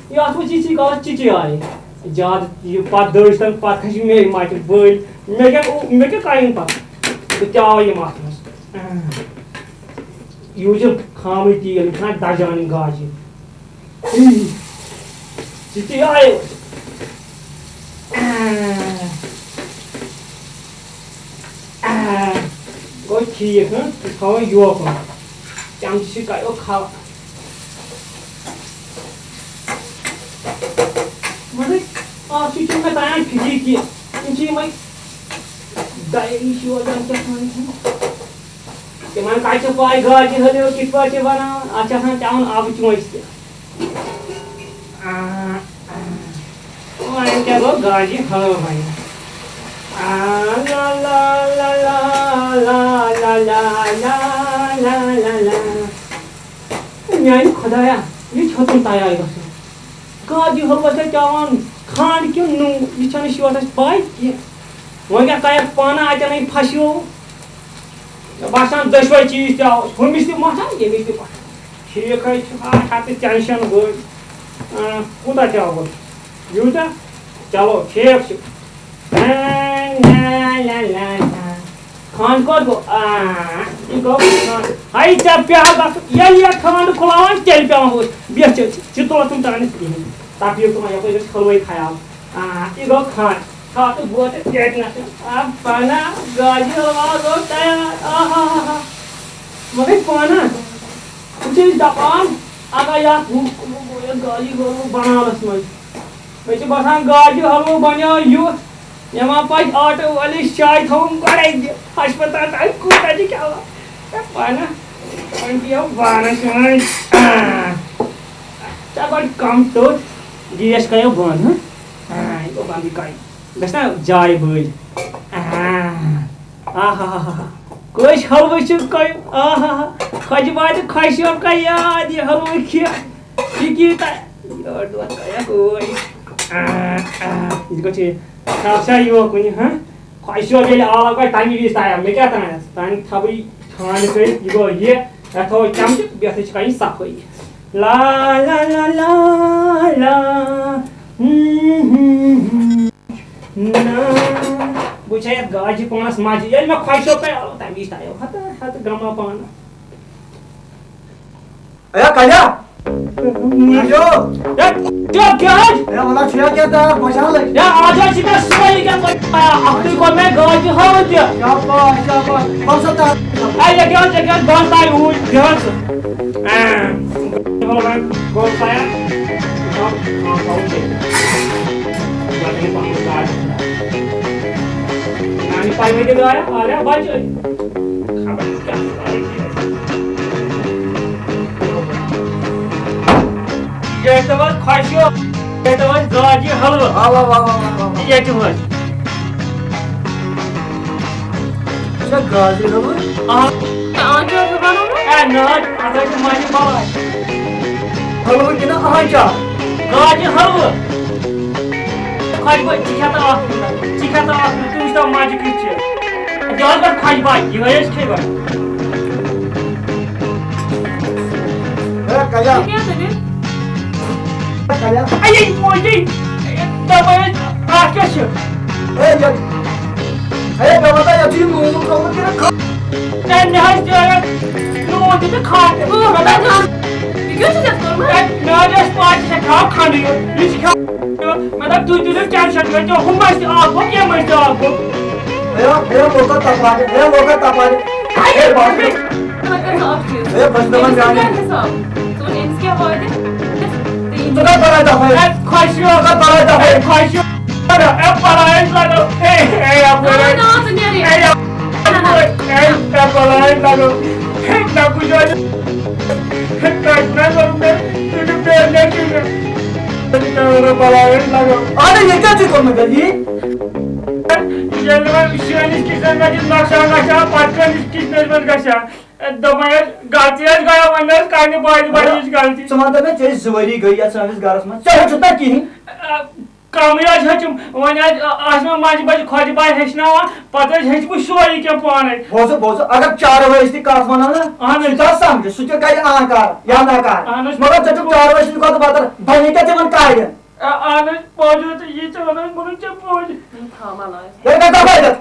یہِ اَتھ منٛز چھِ یِتھی کالس چِچہِ آیہِ۔ زیادٕ یہِ پتہٕ دٔج تَمہِ پتہٕ کھسہِ مے مَچہِ بٔلۍ۔ مےٚ کیٛاہ، مےٚ کیٛاہ کَرِ پتہٕ؟ بہٕ تہِ آوٕ یِم اَتھ منٛز۔ آ۔ یوٗجن خامٕے تیٖل، یِم چھِنہ دَجان یِم گاجہِ۔ ژٕ تہِ آیے۔ گوٚو ٹھیٖک، ہہ؟ یہِ تھاوان یوکُن۔ چمچہٕ چھِ کَرو کھاوان۔ مگر اَکھ چھُ، چھُنہٕ مےٚ تَران فِکرِ کہِ یِم چھِ یِمَے ڈایری شوزان کیٛاہ تام چھِ۔ تِمن کتہِ چھِ پَے گاجہِ حلوٕ کِتھ پٲٹھۍ چھِ بناوان؟ اَتھ چھِ آسان چٮ۪وان آبہٕ چونچہِ تہِ۔ آ، آ۔ وۄنۍ کیٛاہ گوٚو؟ گاجہِ حلوٕ بنہِ۔ آ، لا، لا۔ میانہِ خۄدایا، یہِ چھُ ہیوٚتُن تیار گژھُن۔ گاجہِ حلوس چھا چٮ۪وان کھنٛڈ کِنہٕ نوٗن؟ یہِ چھَنہٕ شیٹھس پَے کینٛہہ۔ وۄنۍ کیٛاہ کَرٮ۪کھ پانہٕ اَتٮ۪ن پھَسیووُکھ؟ مےٚ باسان دۄشوے چیٖز تہِ آوُس، ہُمِس تہِ مۄٹھا، ییٚمِس تہِ مۄٹھا۔ ٹھیٖک حظ چھُ، آ، ہا تہٕ ٹٮ۪نشَن گوٚو۔ آ، کوٗتاہ تہِ آوُس؟ یوٗتاہ؟ چلو، ٹھیٖک چھُ۔ لا، لا، لا، لا، لا۔ کھنٛڈ کوٚت گوٚو؟ آ، یہِ گوٚو کھنٛڈ۔ ہاے، ژےٚ پیٛاہ گژھ، ییٚلہِ یہِ کھنٛڈ کھُلاوان، تیٚلہِ پٮ۪وان ہُہ۔ بیٚیہِ چھِ، چھِ تُلان تِم ترٛٲومٕتۍ کِہیٖنۍ۔ تَتھ یِیو تِمَن یَپٲرۍ گژھِ حلوَے خراب۔ آ، یہِ گوٚو کھنٛڈ۔ تھاو تہٕ بوتل ژیٹنَس۔ آ، بَنا، گاجہِ حلوا گوٚو تیار۔ آ ہا ہا ہا۔ مگر پانہ، بہٕ چھُس دَپان، اگر یَتھ ہُہ، یَتھ گاجہِ حلوٕ بَناونَس منٛز، مےٚ چھُ باسان، گاجہِ حلوٕ بَنیو یُتھ، مےٚ ما پَزِ آٹو وٲلِس چاے تھاوُن گۄڈَے دِ؟ ہَسپَتال تام کوٗتاہ چھِ کھٮ۪وان؟ ہے پانہ، وۄنۍ دِیو بانَس منٛز۔ آ۔ ژےٚ گۄڈٕ کَم توٚت، گیس کَرو بنٛد، ہہ؟ آ، یہِ گوٚو بنٛدٕے کَرِ۔ گژھِ نا جاے بٔلۍ؟ آ۔ آ ہا ہا ہا۔ کٲشۍ حلوٕ چھِ کَرِ۔ آ ہا ہا۔ خۄجہِ واتہِ خۄشہِ یور کَرِ یاد یہِ حلوٕ کھیٚتھ۔ یہِ کیٛاہ تہ-، یورٕ دۄد کَرٮ۪کھ ٲے۔ یہِ گوٚو ٹھیٖک۔ تَتھ چھا یہِ کُنہِ، ہاں؟ خۄش چھُ ییٚلہِ آلو گژھِ تَمہِ وِزِ تیار۔ مےٚ کیٛاہ تانٮ۪تھ؟ تانۍ تھاوٕ یہِ ٹھانٛڈ کٔرِتھ، یہِ گوٚو یہِ۔ یَتھ تھاوو چمچہٕ، بیٚیہِ ہسا چھِ کَرٕنۍ صفٲیی۔ لا، لا، لا، لا، لا۔ ہم، ہم، ہم۔ نہ، بہٕ چھا یَتھ گاجہِ پانَس مَزٕ؟ ییٚلہِ مےٚ خۄش چھُ، تَمہِ وِزِ تیار۔ ہَتہٕ، ہَتہٕ گَما پانہٕ۔ اے کَلیٛا؟ موٗجوٗ۔ اے، ژےٚ کیٛاہ حظ؟ اے، وَلہٕ چھُ یہِ کیٛاہ تہٕ بۄچھان لٔگۍ۔ اے، آز حظ چھِ مےٚ سورُے کینٛہہ پَتہ۔ اَکھتُے کوٚر مےٚ گٲڑۍ تہِ حٲوِتھ تہِ۔ شاباش، شاباش۔ وَل سا تَتھ۔ اے، یہِ کیٛاہ حظ، یہِ کیٛاہ حظ، بہٕ حظ تَے اوٗرۍ، یہِ حظ۔ اے، وَلہٕ وۄنۍ گوٚو تَیار۔ وَلہٕ، وَلہٕ، وَلہٕ، وَلہٕ، وَلہٕ۔ نانی پاے مےٚ دِنہٕ آیا، آیا بچہٕ۔ خبر کیٛاہ چھُ کران یہِ۔ یہِ ٲسۍ تو وۄنۍ خۄشیو، یہِ ٲسۍ تو وۄنۍ گاجہِ حلوٕ۔ اَوا، اَوا، اَوا، اَوا۔ یہِ کیٛاہ چھُ وۄنۍ؟ یہِ چھا گاجہِ حلوٕ؟ آ۔ آنچار چھُ بنومُت؟ اے، نہ حظ، اَتھ حظ چھِ مَزٕ بَلاے۔ حلوٕ کِنہٕ آنچار؟ گاجہِ حلوٕ۔ خۄش پٲٹھۍ، ژٕ کھٮ۪تھ اکھ منٹ، ژٕ کھٮ۪تھ اکھ منٹ، ژٕ وٕچھ تو مَزٕ کیُتھ چھُ۔ دِ حظ گۄڈٕ خۄش پٲٹھۍ، یِہوٚے حظ کھے گۄڈٕ۔ ہے، کَلیٛا۔ یہِ کیٛاہ دٔلیٖل؟ کَلیٛا۔ اَیے، موجی، دَپان حظ، اَتھ کیٛاہ چھُ؟ ہے، یَتھ، ہے، مےٚ وَنتا، یَتھ چھُ یہِ نوٗن ترٛوومُت کِنہٕ کھَ-، ہے، مےٚ حظ چھُ یَتھ نوٗن تہِ تہٕ کھَنٛڈ تہِ۔ مطلب، یہِ کیٛاہ چھُ ژےٚ کوٚرمُت؟ ہے، مےٚ حظ ٲس پَے، ژٕ چھَکھ کھٮ۪وان کھَنٛڈٕے یوت۔ یہِ چھِ کھٮ۪وان، مطلب، تُہۍ تُلِو ٹٮ۪نشَن، مےٚ چھُ ہُم ٲسۍ تہِ اَکھ بۄک، یِم ٲسۍ تہِ اَکھ بۄک۔ ہے، ہے، لوکَن تَپارِ، ہے، لوکَن تَپارِ۔ ہے، بَس۔ وۄنۍ کر ژٕ اکھ چیٖز۔ ہے، بہٕ چھُس دَپان أمِس کیٛاہ میٛانہِ۔ حِساب؟ ژٕ وَن أمِس کیٛاہ واتہِ؟ تہٕ یہِ ژٕ کَتھ بَلاے دَپان؟ ہے، خۄشیو۔ ژٕ کَتھ بَلاے دَپان؟ ہے، خۄشیو۔ ہے، بَلاے لَگو۔ ہے، ہے، یَپٲرۍ۔ نہ، نہ، ژٕ نیرٕے۔ ہے، یَپٲرۍ۔ نہ، نہ۔ ہے، ہے، بَلاے لَگو۔ ہے، نہ کُنہِ جایہِ۔ ہے، تَتہِ نہ لوٚگ مےٚ۔ تُلِو بیٚیہِ نیٚچوٗ مےٚ۔ ہے، بَلاے لَگو۔ اَدٕ یہِ کیٛاہ چھُے کوٚرمُت یہِ؟ ییٚلہِ وۄنۍ شٲنِس کِچنَس منٛز یہِ نۄقصان گژھِ ہا، پَتہٕ کٲنِس کِچنَس منٛز گژھِ ہا۔ اے، دوٚپمَے حظ، غلطی حظ گٔیو، وۄنۍ حظ کَرِ نہٕ بارِ بارِ مگر یِژھ غلطی۔ ژٕ وَن تہٕ مےٚ، ژےٚ ٲسۍ زٕ ؤری گٔے یَتھ سٲنِس گَرَس منٛز، ژےٚ ہیوٚچھُتھ نہ کِہیٖنۍ؟ اے، کَمٕے حظ ہیوٚچھُم، وۄنۍ حظ، آ، آسہِ مےٚ مَنٛزٕ مَنٛزٕ خۄجہِ بایہِ ہیٚچھناوان، پَتہٕ حظ ہیٚچھ بہٕ سورُے کینٛہہ پانَے۔ بوزُو، بوزُو، اگر چاروٲے ٲسۍ تہِ کَتھ وَنان نہ، اَہَن حظ۔ سُہ تہِ آسہِ سَمجھِ، سُہ تہِ کَرِ آنکار یا ناکار۔ اَہَن حظ۔ مگر ژےٚ چھُکھ چاروٲے سٕنٛدِ کھۄتہٕ بدتر، بَنی کیٛاہ تِمَن کارٮ۪ن؟ آ، اہن حظ، پوٚز حظ، یہِ ژٕ وَنان، ووٚنُن ژےٚ پوٚز۔ یِم تھاو بَلاے۔ ہے، کَتھ دَپَے ژےٚ؟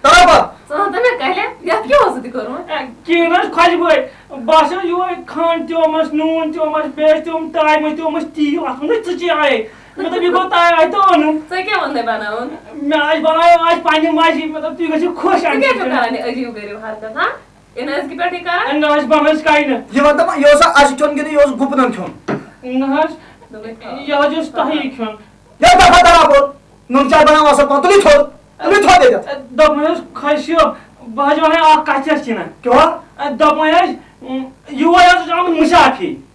تَلہ بَل۔ ژٕ وَن تہٕ مےٚ، کَلہِ، یَتھ کیٛاہ اوسُتھ یہِ کوٚرمُت؟ اے، کِہیٖنۍ نہٕ حظ، خۄجہِ بٲے۔ بہٕ ہسا یِہوٚے کھنٛڈ تہِ اومَس، نوٗن تہِ اومَس، بیٚیہِ تہِ اوم تایہِ منٛز تہِ اومَس تیٖل۔ اَتھ ووٚنُے ژٕ چے آیے۔ مےٚ دوٚپ، یہِ گوٚو تایہِ آیہِ تہٕ اوٚنُم۔ ژےٚ کیٛاہ ووٚن مےٚ بَناوُن؟ مےٚ آسہِ بَناوُن آز پنٛنہِ مَزِ، مطلب، تُہۍ گٔژھِو خۄش ژٕ اَمہِ کیٛازِ چھُکھ سۭتۍ۔ کَران یہِ عجیٖب غریٖب حرکت، ہا؟ اے، نہ حظ، کہِ پٮ۪ٹھٕے کران۔ اے، نہ حظ، بہٕ حظ کَرِ نہٕ۔ یہِ وَن تہٕ مےٚ، یہِ اوسا اَسہِ کھیوٚن کِنہٕ یہِ اوس گُپنَن کھیوٚن؟ نہ حظ، دوٚپمَے تھاو۔ یہِ حظ اوس تۄہی کھیوٚن۔ ہے، دَفا تَرا بوٚل، نُن چاے بَناو اَصٕل پٲٹھۍ، تُلِو تھوٚد، تُلِو تھوٚد ییٚتٮ۪تھ۔ اے، دوٚپمَے حظ، خۄشیو، بہٕ حظ وَنَے اَکھ کَتھ ژےٚ چھِنہ۔ کیٛاہ؟ اے، دوٚپمَے حظ، یور حظ اوس آمُت مُسافِر۔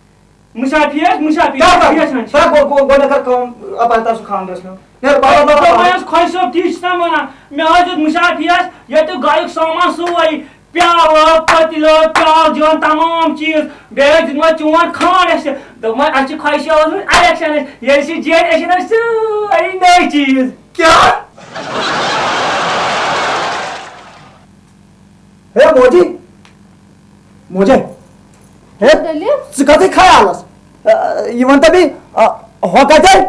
مُسافِر حظ، مُسافِر۔ کیٛاہ کَرٕ؟ بیٚیہِ حظ چھَنہٕ۔ سا گۄ-، گۄ-، گۄڈٕ کَر کٲم، اَپارِ تَس خانٛدرَس منٛز۔ ہے، بابا، بابا، دوٚپمَے حظ، خۄش صٲب، تی چھُس نا وَنان۔ مےٚ حظ دیُت مُسافِرَس ییٚتہِ گَریُک سامان سورُے، پیٛالہٕ، پٔتلہٕ، پیٛالہٕ جان، تمام چیٖز۔ بیٚیہِ حظ دیُتمَے چون کھنٛڈ اَسہِ۔ دوٚپمَے، اَسہِ چھِ خۄشی اوسمُت اَلیکشَن اَسہِ۔ ییٚلہِ سُہ جیٚنۍ، أسۍ اَنو سٲری نٔے چیٖز۔ کیٛاہ؟ ہے موجی، موجی، ہے، کیٛاہ دٔلیٖل؟ ژٕ کَتھ خیالَس؟ آ، یہِ وَن تہٕ مےٚ، آ، ہۄ کَتہِ؟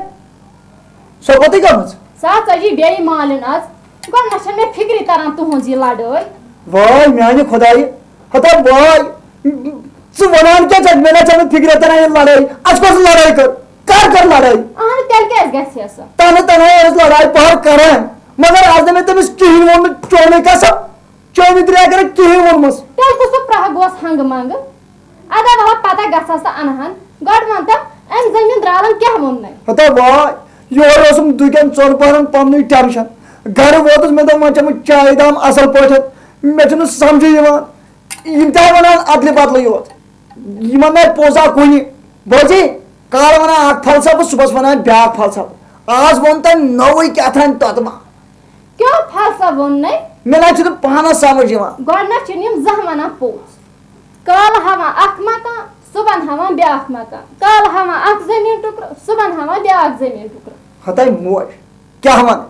سۄ کوٚتٕے گٔمٕژ؟ سۄ ژَجے بیٚیہِ مالِن آز۔ گۄڈٕ نہ چھَنہٕ مےٚ فِکرِ تَران تُہٕنٛز یہِ لَڑٲے۔ واے میٛانہِ خۄدایہِ، ہتا واے، ژٕ وَنان کیٛاہ چھَکھ؟ مےٚ نہ چھَنہٕ فِکرِ تَران یہِ لَڑٲے۔ اَسہِ کۄس لَڑٲے کٔر؟ کَر کٔر لَڑٲے؟ اَہَنُو تیٚلہِ کیٛازِ گژھِ سۄ؟ تَنہٕ تَنہٕ ٲس لَڑٲے پَہَر کَران، مگر آز نہٕ مےٚ تٔمِس کِہیٖنۍ ووٚن نہٕ، چونُے قسم۔ چٲنہِ درٛاے اگر کِہیٖنۍ ووٚنمَس۔ تیٚلہِ کُس سُہ پرٛاہ گوس ہنٛگہٕ منٛگہٕ؟ اَدٕ وَلہٕ پَتہ گژھس تہٕ اَنہٕ ہَن۔ گۄڈٕ وَن تہٕ أمۍ زٔمیٖن درٛالَن کیٛاہ ووٚننَے؟ ہتا واے، یورٕ اوسُم دُکٮ۪ن ژۄن پَہرَن پَننُے ٹٮ۪نشَن۔ گَرٕ ووتُس، مےٚ دوٚپ وۄنۍ چٮ۪مہٕ چایہِ دام اَصٕل پٲٹھۍ۔ مےٚ چھُنہٕ سَمجھے یِوان۔ یِم تہِ ہا وَنان اَدلہِ بدلٕے یوت۔ یِمَن نَے پوٚز آ کُنہِ۔ بوزی، کالہٕ وَنان اَکھ فلسفہٕ، صُبحَس وَنان بیٛاکھ فلسفہٕ۔ آز ووٚن تٔمۍ نوٚوُے کیٛاہ تام تۄتمہٕ۔ کیٛاہ فلسفہٕ ووٚننَے؟ مےٚ نہ چھُنہٕ پانَس سمجھ یِوان۔ گۄڈٕنیتھ چھِنہٕ یِم زانٛہہ وَنان پوٚز۔ کالہٕ ہاوان اکھ مکان، صُبحن ہاوان بیٛاکھ مکان۔ کالہٕ ہاوان اکھ زٔمیٖن ٹُکرٕ، صُبحن ہاوان بیٛاکھ زٔمیٖن ٹُکرٕ۔ ہتاے موج، کیٛاہ وَنہٕ؟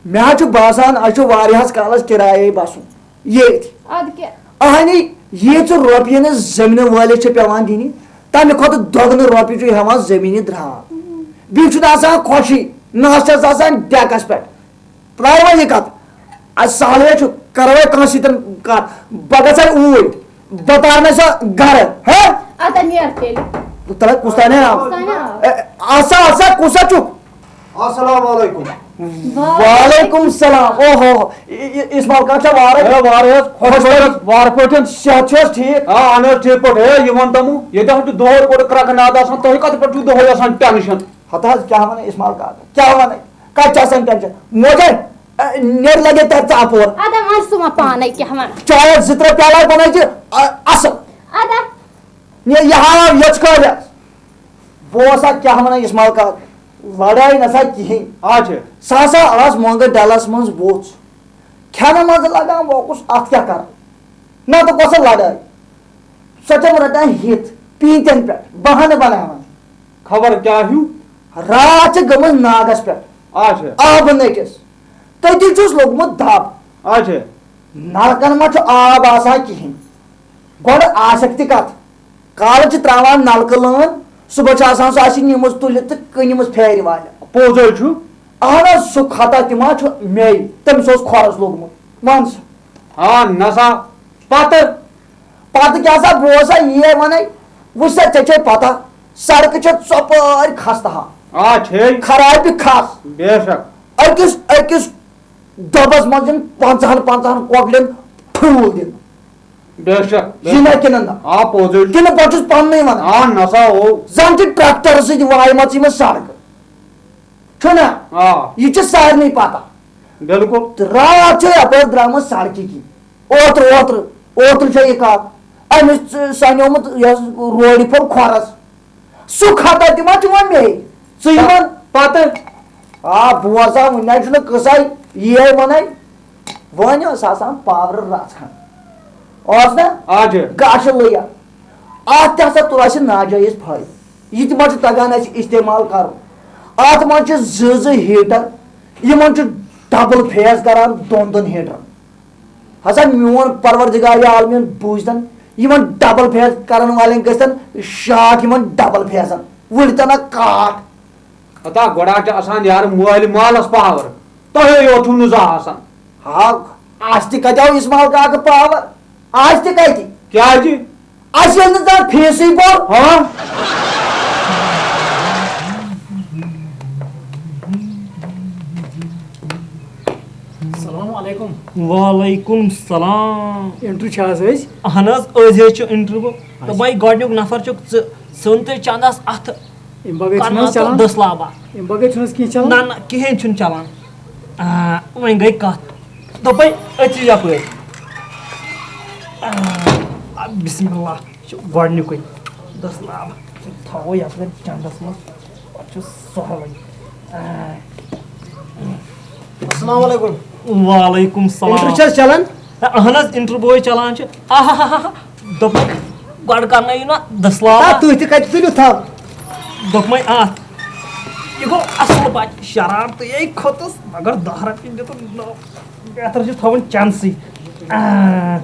مےٚ حظ چھُ باسان، اَسہِ چھُ واریاہَس کالَس کِرایے بَسُن ییٚتھۍ۔ اَدٕ کیٛاہ؟ اَہنی، ییٖژٕ رۄپیہِ نہٕ زٔمیٖنہٕ وٲلِس چھِ پٮ۪وان دِنہِ، تَمہِ کھۄتہٕ دۄگنہٕ رۄپیہِ چھُ ہٮ۪وان زٔمیٖنہِ درٛاو۔ بیٚیہِ چھُنہٕ آسان خۄشی، نَس چھَس آسان ڈٮ۪کَس پٮ۪ٹھ۔ ترٛاو وۄنۍ یہِ کَتھ۔ اَسہِ سہلٕے چھُ، کَرو وۄنۍ کٲنٛسہِ سۭتۍ کَتھ۔ بہٕ گژھٕ وۄنۍ اوٗرۍ۔ بہٕ تارنَے سۄ گرٕ، ہہ؟ اَدٕ نیر تیٚلہِ۔ تَلے کُس تانۍ آو؟ کُس تانۍ آو؟ اے، آسا، آسا، کُس سا چھُکھ؟ السلام علیکم۔ وعلیکم السلام۔ او ہو ہو۔ ای-، ای-، اسماعیل کاک چھا وارٕ؟ اے، وارٕ حظ، خۄش پٲٹھۍ، وارٕ پٲٹھۍ۔ صحت چھُ حظ ٹھیٖک؟ آ، اہن حظ، ٹھیٖک پٲٹھۍ۔ اے، یہِ وَن تہٕ مےٚ، ییٚتہِ حظ چھُ دۄہَے گۄڈٕ کرٛٮ۪کہٕ ناد آسان، تُہۍ کَتہِ پٮ۪ٹھ چھُو دۄہَے آسان ٹٮ۪نشن؟ ہتہٕ حظ، کیٛاہ وَنَے اسماعیل کاک؟ کیٛاہ وَنَے؟ کَتہِ چھِ آسان ٹٮ۪نشن؟ موجے، اے، نیر لگے تَتہِ ژٕ اَپور۔ اَدٕ وۄنۍ سُہ ما پانَے کیٛاہ وَنہٕ؟ چایَس زٕ ترٛےٚ پیالہٕ بَنٲیِتھ، اَ-، اَصٕل۔ اَدٕ۔ نے یہِ ہاو یٔژ کٲلۍ۔ بہٕ اوسا کیٛاہ وَنان اسماعیل کاک، لڑٲے نہ سا کِہیٖنۍ۔ اچھا۔ سۄ ہسا ٲس مۄنٛگہٕ ڈلس منٛز ووٚژھ۔ کھٮ۪نہٕ منٛز لگان وۄکُس، اَتھ کیٛاہ کَرٕ؟ نَتہٕ کۄسا لڑٲے؟ سۄ چھَم رَٹان ہِتھ پیٖنتٮ۪ن پٮ۪ٹھ، بہانہٕ بناوان۔ خبر کیٛاہ ہیوٗ؟ راتھ چھِ گٔمٕژ ناگس پٮ۪ٹھ۔ اچھا۔ آبہٕ نٔٹِس۔ تٔتی چھُس لوٚگمُت دب۔ اچھا۔ نلکن ما چھُ آب آسان کِہیٖنۍ؟ گۄڈٕ آسکھ تہِ کتھ۔ کالہٕ چھِ تراوان نلکہٕ لٲن، صبحس چھِ آسان سُہ اَسہِ نِمٕژ تُلِتھ تہٕ کٕنِمٕژ پھیرِ والٮ۪ن۔ پوٚز حظ چھُ۔ اہن حظ، سُہ خطا تہِ ما چھُ مے؟ تٔمِس اوس کھۄرس لوٚگمُت۔ وَن سا۔ آ، نسا۔ پتہٕ؟ پتہٕ کیٛاہ سا، بہٕ اوسا یی وَنَے، وٕچھ سا، ژےٚ چھے پتہ، سڑکہٕ چھےٚ ژۄپٲرۍ خستہٕ حال۔ آ، چھے۔ خرابہِ کھس۔ بے شک۔ أکِس، أکِس دۄبس منٛز یِن پنٛژاہن پنٛژاہن کۄکرٮ۪ن ٹھوٗل دِنہٕ۔ بے شک، بے یہِ نہ شک۔ کِنہٕ نہ؟ آ، پوٚزُے چھُ۔ کِنہٕ بہٕ چھُس پننُے ونان؟ آ، نسا او۔ زن چھِ ٹریکٹر سۭتۍ وایمژٕ یِمن سڑکہٕ۔ چھُنہ؟ آ۔ یہِ چھِ سارنٕے پتہ۔ بِلکُل۔ تہٕ راتھ چھِ یپٲرۍ درٛامٕژ سڑکہِ کِنۍ۔ اوترٕ، اوترٕ، اوترٕ چھےٚ یہِ کتھ۔ أمِس سنیومُت یۄس روڑِ پھوٚل کھۄرس۔ سُہ خطا تہِ ما چھُ وۄنۍ مے؟ ژٕ یہِ وَن۔ پتہٕ؟ آ، بوزا، وُنہِ نَے چھُنہٕ قٕصَے، یی وَنَے۔ وۄنۍ ٲس آسان پاورٕ رَژھ کھنٛڈ۔ اوس نہ؟ آ جی۔ گاشہٕ لٔیا۔ اَتھ تہِ ہسا تُل اَسہِ ناجٲیز فٲیدٕ۔ یہِ تہِ ما چھُ تَگان اَسہِ استعمال کَرُن؟ اَتھ منٛز چھِ زٕ زٕ ہیٖٹر، یِمَن چھُ ڈبل فیز کَران دۄن دۄن ہیٖٹرَن۔ ہسا میون پروردگار عالمین بوٗزتن، یِمن ڈبل فیز کرن والٮ۪ن گژھن شاٹ، یِمن ڈبل فیزن وٕڑتن اکھ کاٹ۔ ہتا گۄڈٕ چھِ آسان یارٕ مٲلۍ مالس پاور، تۄہے یوت چھُو نہٕ زانٛہہ آسان۔ ہا، اَسہِ تہِ کتہِ آو اسماعیل کاکہٕ پاور؟ اَسہِ تہِ کتہِ؟ کیٛازِ؟ اَسہِ ییٚلہِ نہٕ زانٛہہ فیٖسٕے بوٚر۔ ہاں۔ السلام علیکم۔ وعلیکم السلام۔ انٹرویو چھا حظ أسۍ؟ اہن حظ، أزۍ حظ چھُ انٹرویو۔ اچھا۔ دوٚپمَے گۄڈٕنیُک نفر چھُکھ ژٕ، ژھٕن تہٕ چندس اَتھٕ۔ اَمہِ بغٲر چھُنہٕ حظ کرناو تہٕ چلان؟ دٔسلابا۔ اَمہِ بغٲر چھُنہٕ حظ کینٛہہ چلان؟ نہ، نہ، کِہیٖنۍ چھُنہٕ چلان۔ آ، وۄنۍ گٔے کَتھ۔ دوٚپمَے أژِو یَپٲرۍ۔ آ، بسم اللہ۔ یہِ چھُ گۄڈٕنیُکُے دٔسلاب۔ تھاوو یَپٲرۍ چَندَس منٛز۔ پَتہٕ چھُ سہلٕے۔ آ۔ السلام علیکم۔ وعلیکم السلام۔ انٹرویو چھا حظ چلان؟ اہن حظ، انٹرویو چلان چھُ۔ آہاہاہا۔ دوٚپمَے، گۄڈٕ کرنٲیِو نا دٔسلاب۔ آ، تُہۍ تہِ کَتہِ تُلِو تھَو؟ دوٚپمَے اَتھ۔ یہِ گوٚو اَصٕل بَچہٕ، شرارتٕے کھوٚتُس، مگر دَہ رۄپیہِ دِتُن نوٚو۔ بہتر چھُ تھاوُن چَنسٕے۔ آ۔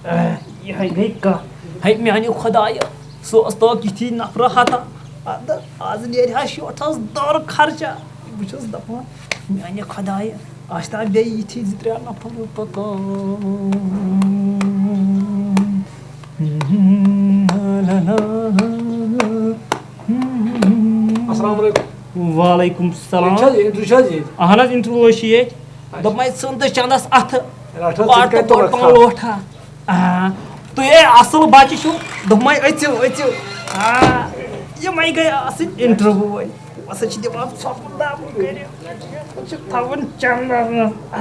اے، یِہے گٔے کَتھ۔ ہے میٛانہِ خۄدایہِ، سُہ اوس توکھ یِتھی نفرٕ ہتا۔ اَدٕ آز نیرِ ہا شیٹھَس دۄر خرچہ۔ بہٕ چھُس دَپان، میٛانہِ خۄدایہِ، آز چھِ تام بیٚیہِ یِتھی زٕ ترٛےٚ نفر پَکان۔ السلام علیکم۔ وعلیکم السلام۔ یہِ چھا حظ، انٹرویو چھا حظ ییٚتہِ؟ اہن حظ، انٹرویو حظ چھِ ییٚتہِ۔ اچھا۔ دوٚپمَے ژھٕن تہٕ چَندَس اَتھٕ۔ رَٹھ حظ، ژٕ تہِ کَتہِ تُلَکھ پَنُن تھَپھ؟ لوٹھا۔ آ، تُہۍ ہے اَصٕل بَچہٕ چھِو، دوٚپمَے أژِو، أژِو۔ آ، یِمَے گٔے آسٕنۍ انٹرویو وٲلۍ۔ یِم ہسا چھِ دِوان ژھۄپہٕ دَپہٕ کٔرِتھ۔ یِم چھِ تھاوان چَندَس منٛز۔ آ،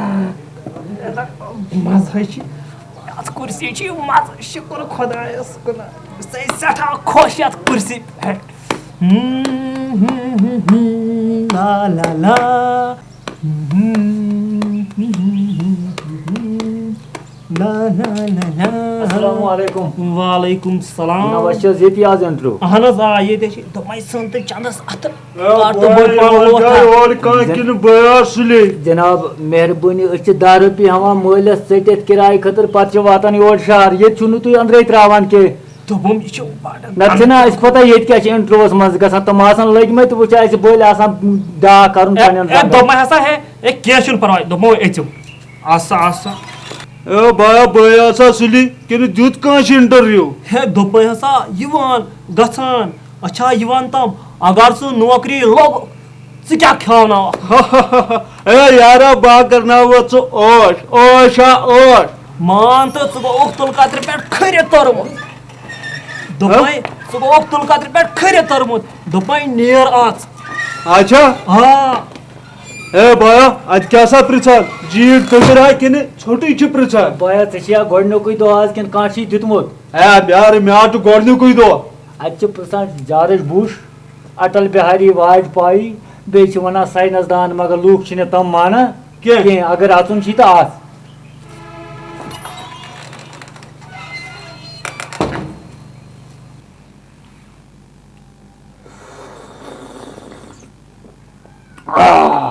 مَزٕ حظ چھِ۔ یَتھ کُرسی چھِ مَزٕ، شُکُر خۄدایَس کُن۔ بہٕ چھُسَے سٮ۪ٹھاہ خۄش یَتھ کُرسی پٮ۪ٹھ۔ لا لا لا۔ لا لا لا لا۔ السلام علیکم۔ وعلیکم السلام۔ جناب، اَسہِ چھِ حظ ییٚتی آز انٹرویو؟ اہن حظ، آ، ییٚتہِ چھِ دوٚپمَے سٲنۍ تہٕ چندس اَتھٕ۔ اے، کارتہٕ بوے، بٔڑۍ پہلوان وۄنۍ ووت کیٛاہ ہا۔ یورٕ کانٛہہ کِنہٕ بیا سُلے؟ جناب، مہربٲنی، أسۍ چھِ دَہ رۄپیہِ ہٮ۪وان مٲلِس ژٔٹِتھ کِرایہِ خٲطرٕ، پَتہٕ چھِ واتان یور شہر۔ ییٚتہِ چھُو نہٕ تُہۍ أنٛدرَے ترٛاوان کینٛہہ۔ دوٚپُم، یہِ چھُ بَڑٕ نَتہٕ چھِنہ اَسہِ پَتہ ییٚتہِ کیٛاہ چھِ انٹرویوَس منٛز گژھان۔ تِم آسان لٔگۍ مٕتۍ، وٕچھ اَسہِ بٔلۍ آسان ڈاکھ کَرُن اے، پنٛنٮ۪ن اے، زنٛگَن۔ دوٚپمَے ہسا ہے، اے، کینٛہہ چھُنہٕ پَرواے، دوٚپمو أژِو۔ آسا، آسا۔ اے بایا، بٲے آسا سُلی کِنہٕ دیُت کٲنٛسہِ انٹرویو؟ ہے، دوٚپمَے ہسا، یِوان، گژھان، اچھا، یِوان تام، اگر سُہ نوکری لوٚگ، ژٕ کیٛاہ کھیٛاوناوَکھ؟ اے یارا، بہٕ ہا کرناوٕ ژٕ عٲش، عٲش ہا عٲش۔ مان تہٕ ژٕ گوٚوُکھ تُلہٕ کترِ پٮ۪ٹھ کھٔرِتھ توٚرمُت۔ دوٚپمَے، ژٕ گوٚوُکھ تُلہٕ کترِ پٮ۪ٹھ کھٔرِتھ توٚرمُت۔ دوٚپمَے، نیر اَژ۔ اچھا۔ آ۔ اے بایا، اتہِ کیٛاہ سا پرژھان؟ جیٖٹ دٔنٛدٕر ہا کِنہٕ ژھوٚٹٕے چھِ پرژھان؟ بایا، ژےٚ چھِ یا گۄڈٕنیُکُے دۄہ آز کِنہٕ کانٛہہ چھُے دیُتمُت؟ اے بیارٕ، مےٚ ہا چھُ گۄڈٕنیُکُے دۄہ۔ اتہِ چھِ پرژھان جارج بُش، اٹل بہاری واجپایی، بیٚیہِ چھِ ونان ساینس دان، مگر لوٗکھ چھِنہٕ تِم مانان کینٛہہ۔ کینٛہہ۔ اگر اژُن چھُے تہٕ اژ۔ آ،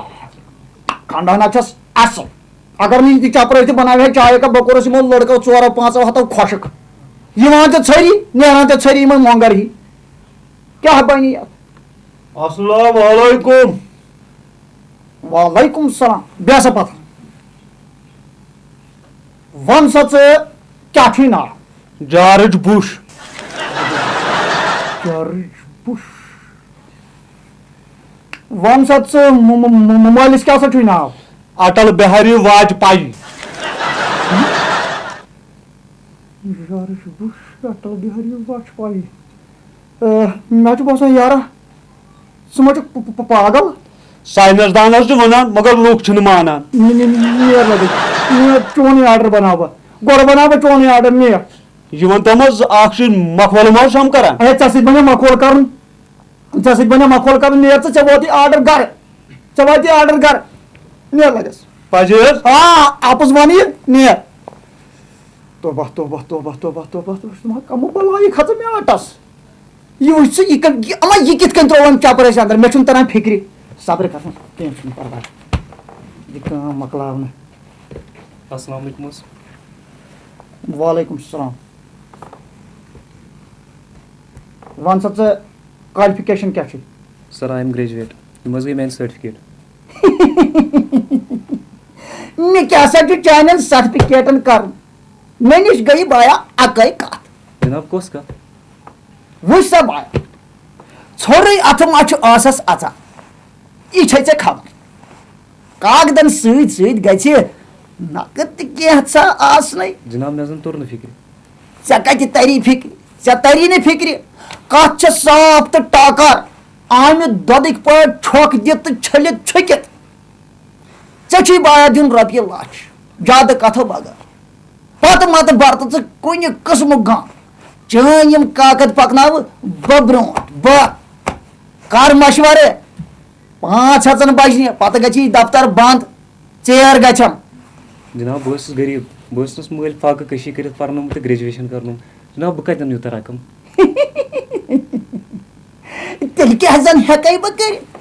خاندانا چھَس اصٕل۔ اگر نہٕ یہِ چپرٲسۍ تہِ بناوِ ہے چایہِ کپ، بہٕ کوٚرُس یِمو لڑکو ژورو پانٛژو ہتو خۄشک۔ یِوان تہِ ژھٔری، نیران تہِ ژھٔری، یِمن مۄنٛگر ہی۔ کیٛاہ بنہِ یتھ؟ السلام علیکم۔ وعلیکم السلام۔ بیٚہہ سا پتھر۔ وَن سا ژٕ، کیٛاہ چھُے ناو؟ جارج بُش۔ جارج بُش۔ وَن سا ژٕ، مُ-، مُ-، مُ-، مُ-، مٲلِس کیٛاہ سا چھُے ناو؟ اٹل بہاری واجپایی۔ جارج بُش، اٹل بہاری واجپایی۔ آ، مےٚ چھُ باسان، یارا، ژٕ ما چھُکھ پ-، پ-، پ-، پاگل؟ ساینس دان حظ چھِ وَنان، مگر لُکھ چھِنہٕ مانان۔ نہِ-، نہِ-، نیر لگے۔ نیر، چونُے آرڈر بناو بہٕ۔ گۄڈٕ بناو بہٕ چونُے آرڈر، نیر۔ یہِ وَن تو حظ، اکھ چھُ مکھول ما حظ چھَم کران؟ اے، ژےٚ سۭتۍ بنیٛا مکھول کرُن؟ ژےٚ سۭتۍ بنیٛا مکھول کرُن؟ نیر ژٕ، ژےٚ ووتی آرڈر گرٕ۔ ژےٚ واتی آرڈر گرٕ۔ نیر لگس۔ پزی حظ؟ آ، اپُز وَنہٕ یہِ، نیر۔ توبہ، توبہ، توبہ، توبہ، توبہ، توبہ، توبہ، کمو بلایی کھژ مےٚ آٹس۔ یہِ وٕچھ ژٕ، یہِ کَتھ، یہِ، اما، یہِ کِتھ کٔنۍ ترٛووُن چپر اَسہِ اندر؟ مےٚ چھُنہٕ تران فِکرِ۔ صبر کر، کینٛہہ چھُنہٕ پرواے۔ یہِ کٲم مۄکلاونہٕ۔ السلام علیکم حظ۔ وعلیکم السلام۔ وَن سا ژٕ، qualification کیٛاہ چھُے؟ Sir, I am graduate. یِم حظ گٔے میٛانہِ certificate۔ مےٚ کیٛاہ سا چھُ چانٮ۪ن سرٹِفِکیٹن کرُن؟ مےٚ نِش گٔیہِ بایا اکٲے کتھ۔ جناب، کۄس کتھ؟ وٕچھ سا بایا، ژھورٕے اتھٕ ما چھُ ٲسس اژان؟ یہِ چھے ژےٚ خبر۔ کاغدن سۭتۍ سۭتۍ گژھِ نقد تہِ کینٛژھا آسنَے۔ جناب، مےٚ زن توٚر نہٕ فِکرِ۔ ژےٚ کتہِ تری فِکرِ؟ ژےٚ تری نہٕ فِکرِ۔ کتھ چھےٚ صاف تہٕ ٹاکار۔ آمہِ دۄدٕکۍ پٲٹھۍ چھۄکھ دِتھ تہٕ چھٔلِتھ چھُکِتھ۔ ژےٚ چھُے بایا دیُن رۄپیہِ لچھ، زیادٕ کتھو بغٲر۔ پتہٕ متہٕ برتہٕ ژٕ کُنہِ قٕسمُک غم۔ چٲنۍ یِم کاکد پکناوٕ بہٕ برونٛٹھ، بہٕ کر مشورٕ۔ پانٛژھ ہژن بجنہِ پتہٕ گژھی دفتر بند، ژیر گژھم۔ جناب، بہٕ اوسُس غریٖب، بہٕ اوسُس مٲلۍ فاقہٕ کشی کٔرِتھ پرنومُت تہٕ graduation کرنومُت۔ جناب، بہٕ کتہِ انہٕ یوٗتاہ رقم؟ تیٚلہِ کیٛاہ زن ہٮ۪کے بہٕ کٔرِتھ؟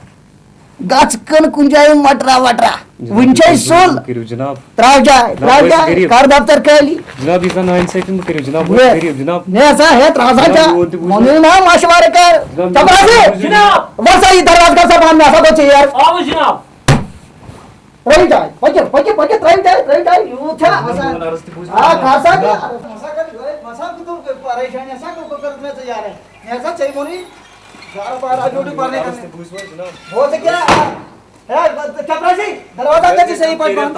گژھ کٕن کُنہِ جایہِ مٹرا وٹرا۔ جناب، وُنہِ چھے ییٖژاہ سُل۔ مہربٲنی کٔرِو جناب۔ ترٛاو جاے، جناب، ترٛاو بہٕ حظ چھُس جاے، غریٖب۔ کر دفتر خٲلی۔ جناب، ییٖژاہ نااِنصٲفی مہٕ کٔرِو جناب، بہٕ حظ چھُس ہے، غریٖب جناب۔ ہے سا، ہے، ترٛاو سا جناب، چا-، میون تہِ بوٗزِو۔ وَنُے نا مشورٕ کر۔ جناب، چپراسی۔ میون تہِ بوٗزِو۔ جناب۔ وَل سا یہِ دروازٕ کر سا بنٛد، مےٚ ہسا گوٚو ژیر۔ آو جناب۔ ترٛٲیِو جاے، پٔکِو، پٔکِو، پٔکِو، ترٛٲیِو جاے، ترٛٲیِو جاے، یوٗت چھا آسان؟ میون عرض تہِ بوٗزِو۔ آ، کر سا جناب۔ کیٛاہ؟ ہسا کر، ہسا کر، پریشٲنی ہسا کر، بہٕ کَرٕ مےٚ ژٕ یارٕ۔ مےٚ ہسا ژےٚ ووٚنُے، یارٕ بارٕ آ ڈیوٹی پَرنَے عرض تہِ کَرنَے۔ بوٗزِو حظ جناب۔ بہٕ وَنہٕ ژےٚ کیٛاہ؟ ہے، چپراسی، دروازہ کیٛاہ چھِ صحیح پٲٹھۍ بنٛد؟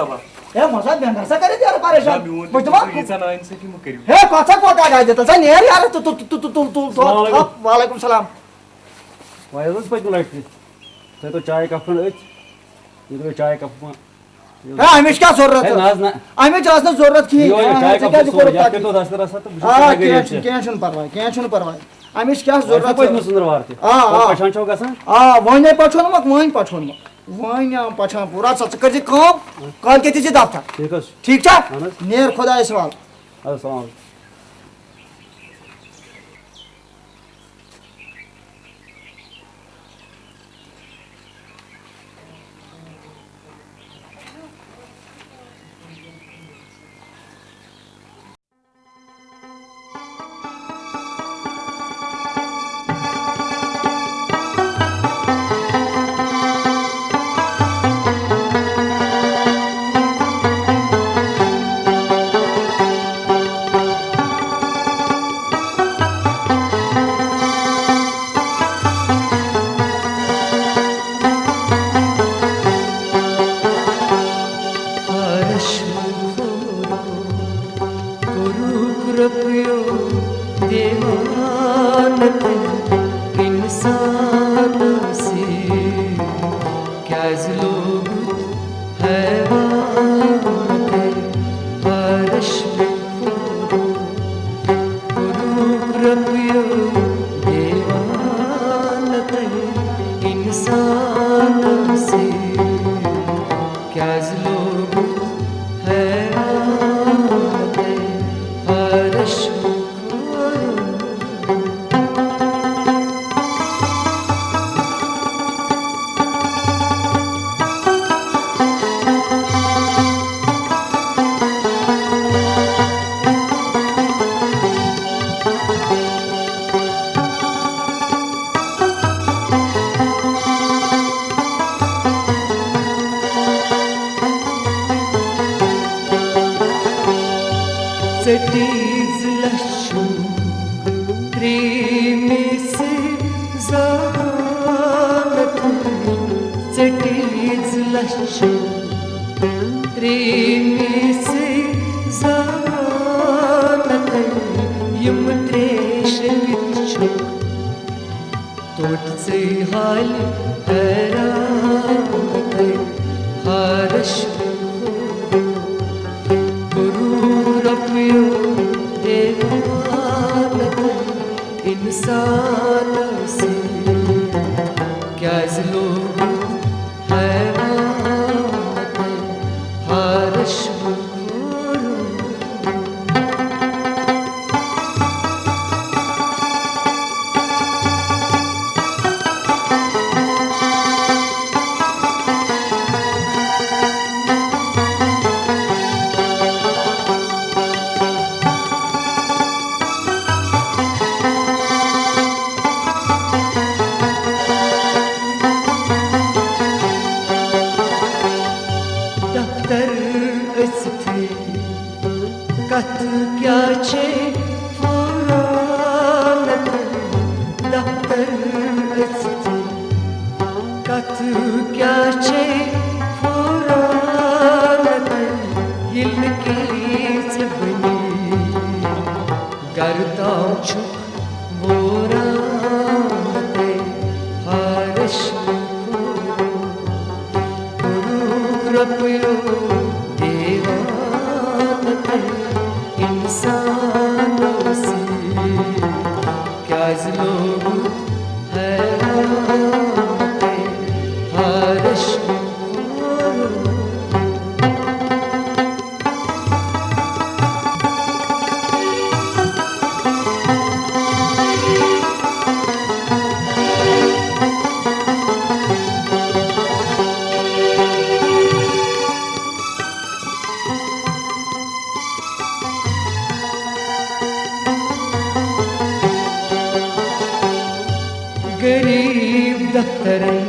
ہے، مَسا، مےٚ نہ سا کَرِ یارٕ پریشان۔ جناب، میون تہِ بہٕ چھُس دَپان، بوٗزِو، ییٖژاہ نااِنصٲفی مہٕ کٔرِو۔ ہے، کَتھ سا کوتاہ گژھِ؟ تَلہٕ سا نیر یارٕ، تُل، تُل، تُل، تُل، تُل، تُل، تُل۔ السلام علیکُم۔ وعلیکُم السلام۔ وۄنۍ حظ ٲس پٔتمہِ لَٹہِ تہِ۔ تۄہہِ تو چاے کپ کھنٛڈ أتھۍ۔ یہِ ترٛٲیِو چاے کپ ما۔ ہے، اَمِچ کیٛاہ ضروٗرت ہے، ٲس؟ نہ حظ، نہ۔ اَمِچ ٲس نہٕ ضروٗرت کِہیٖنۍ۔ یہِ وۄنۍ ہے، چاے ژےٚ کپ کیٛازِ سورُے، کوٚرُتھ یَتھ پَتہٕ؟ کیٛاہ دۄہ دَستہٕ رَژھا تہٕ بہٕ چھُس آ، کران کینٛہہ غریٖب چھُنہٕ، ژےٚ۔ کینٛہہ چھُنہٕ پَرواے، کینٛہہ چھُنہٕ پَرواے۔ اَمِچ کیٛاہ وۄنۍ چھُ ضروٗرت پٔتمہِ ٲس؟ سُنٛدروار تہِ۔ آ، وۄنۍ آ۔ پَشان چھو گژھان؟ آ، وۄنۍ ہے پَشونمَکھ، وۄنۍ پَشونمَکھ۔ وۄنۍ آو پَشان پوٗرٕ۔ اَدٕ سا، ژٕ کٔرۍ زِ کٲم، کالکٮ۪تھ یی زِ دفتر۔ ٹھیٖک حظ چھُ۔ ٹھیٖک چھا؟ اَہَن حظ۔ نیر خۄدایَس حوالہٕ۔ اَدٕ السلام علیکُم۔ انسانس کیازِ لوٚگ حیران تہٕ حرش؟ ژٔٹِتھ زٕ لَچھ ترٛیٚیِمہِ سٕے زمانہٕ، ژٔٹِتھ زٕ لَچھ ترٛیٚیِمہِ سٕے زمانہٕ، یِم ترٛیشرٲوِتھ چھُکھ توٚت ژٕے حالہِ حیران تہٕ حرش۔ کوٚرُکھ رۄپیو دیوانہٕ تہٕ انسانس کیازِ لوٚگ حیران تہٕ حرش؟ دفتر أژِتھٕے کتھ کیٛاہ چھے پھوران؟ دفتر أژِتھٕے کتھ کیٛاہ چھے پھوران؟ ییٚلہِ نہٕ کینٛژھ بنی گرٕ تام چھُکھ ووران تہٕ حرش۔ کوٚرُکھ رۄپیو دیوانہٕ تہٕ انسانس کیازِ لوٚگ حیران تہٕ حرش؟ غریب دفترن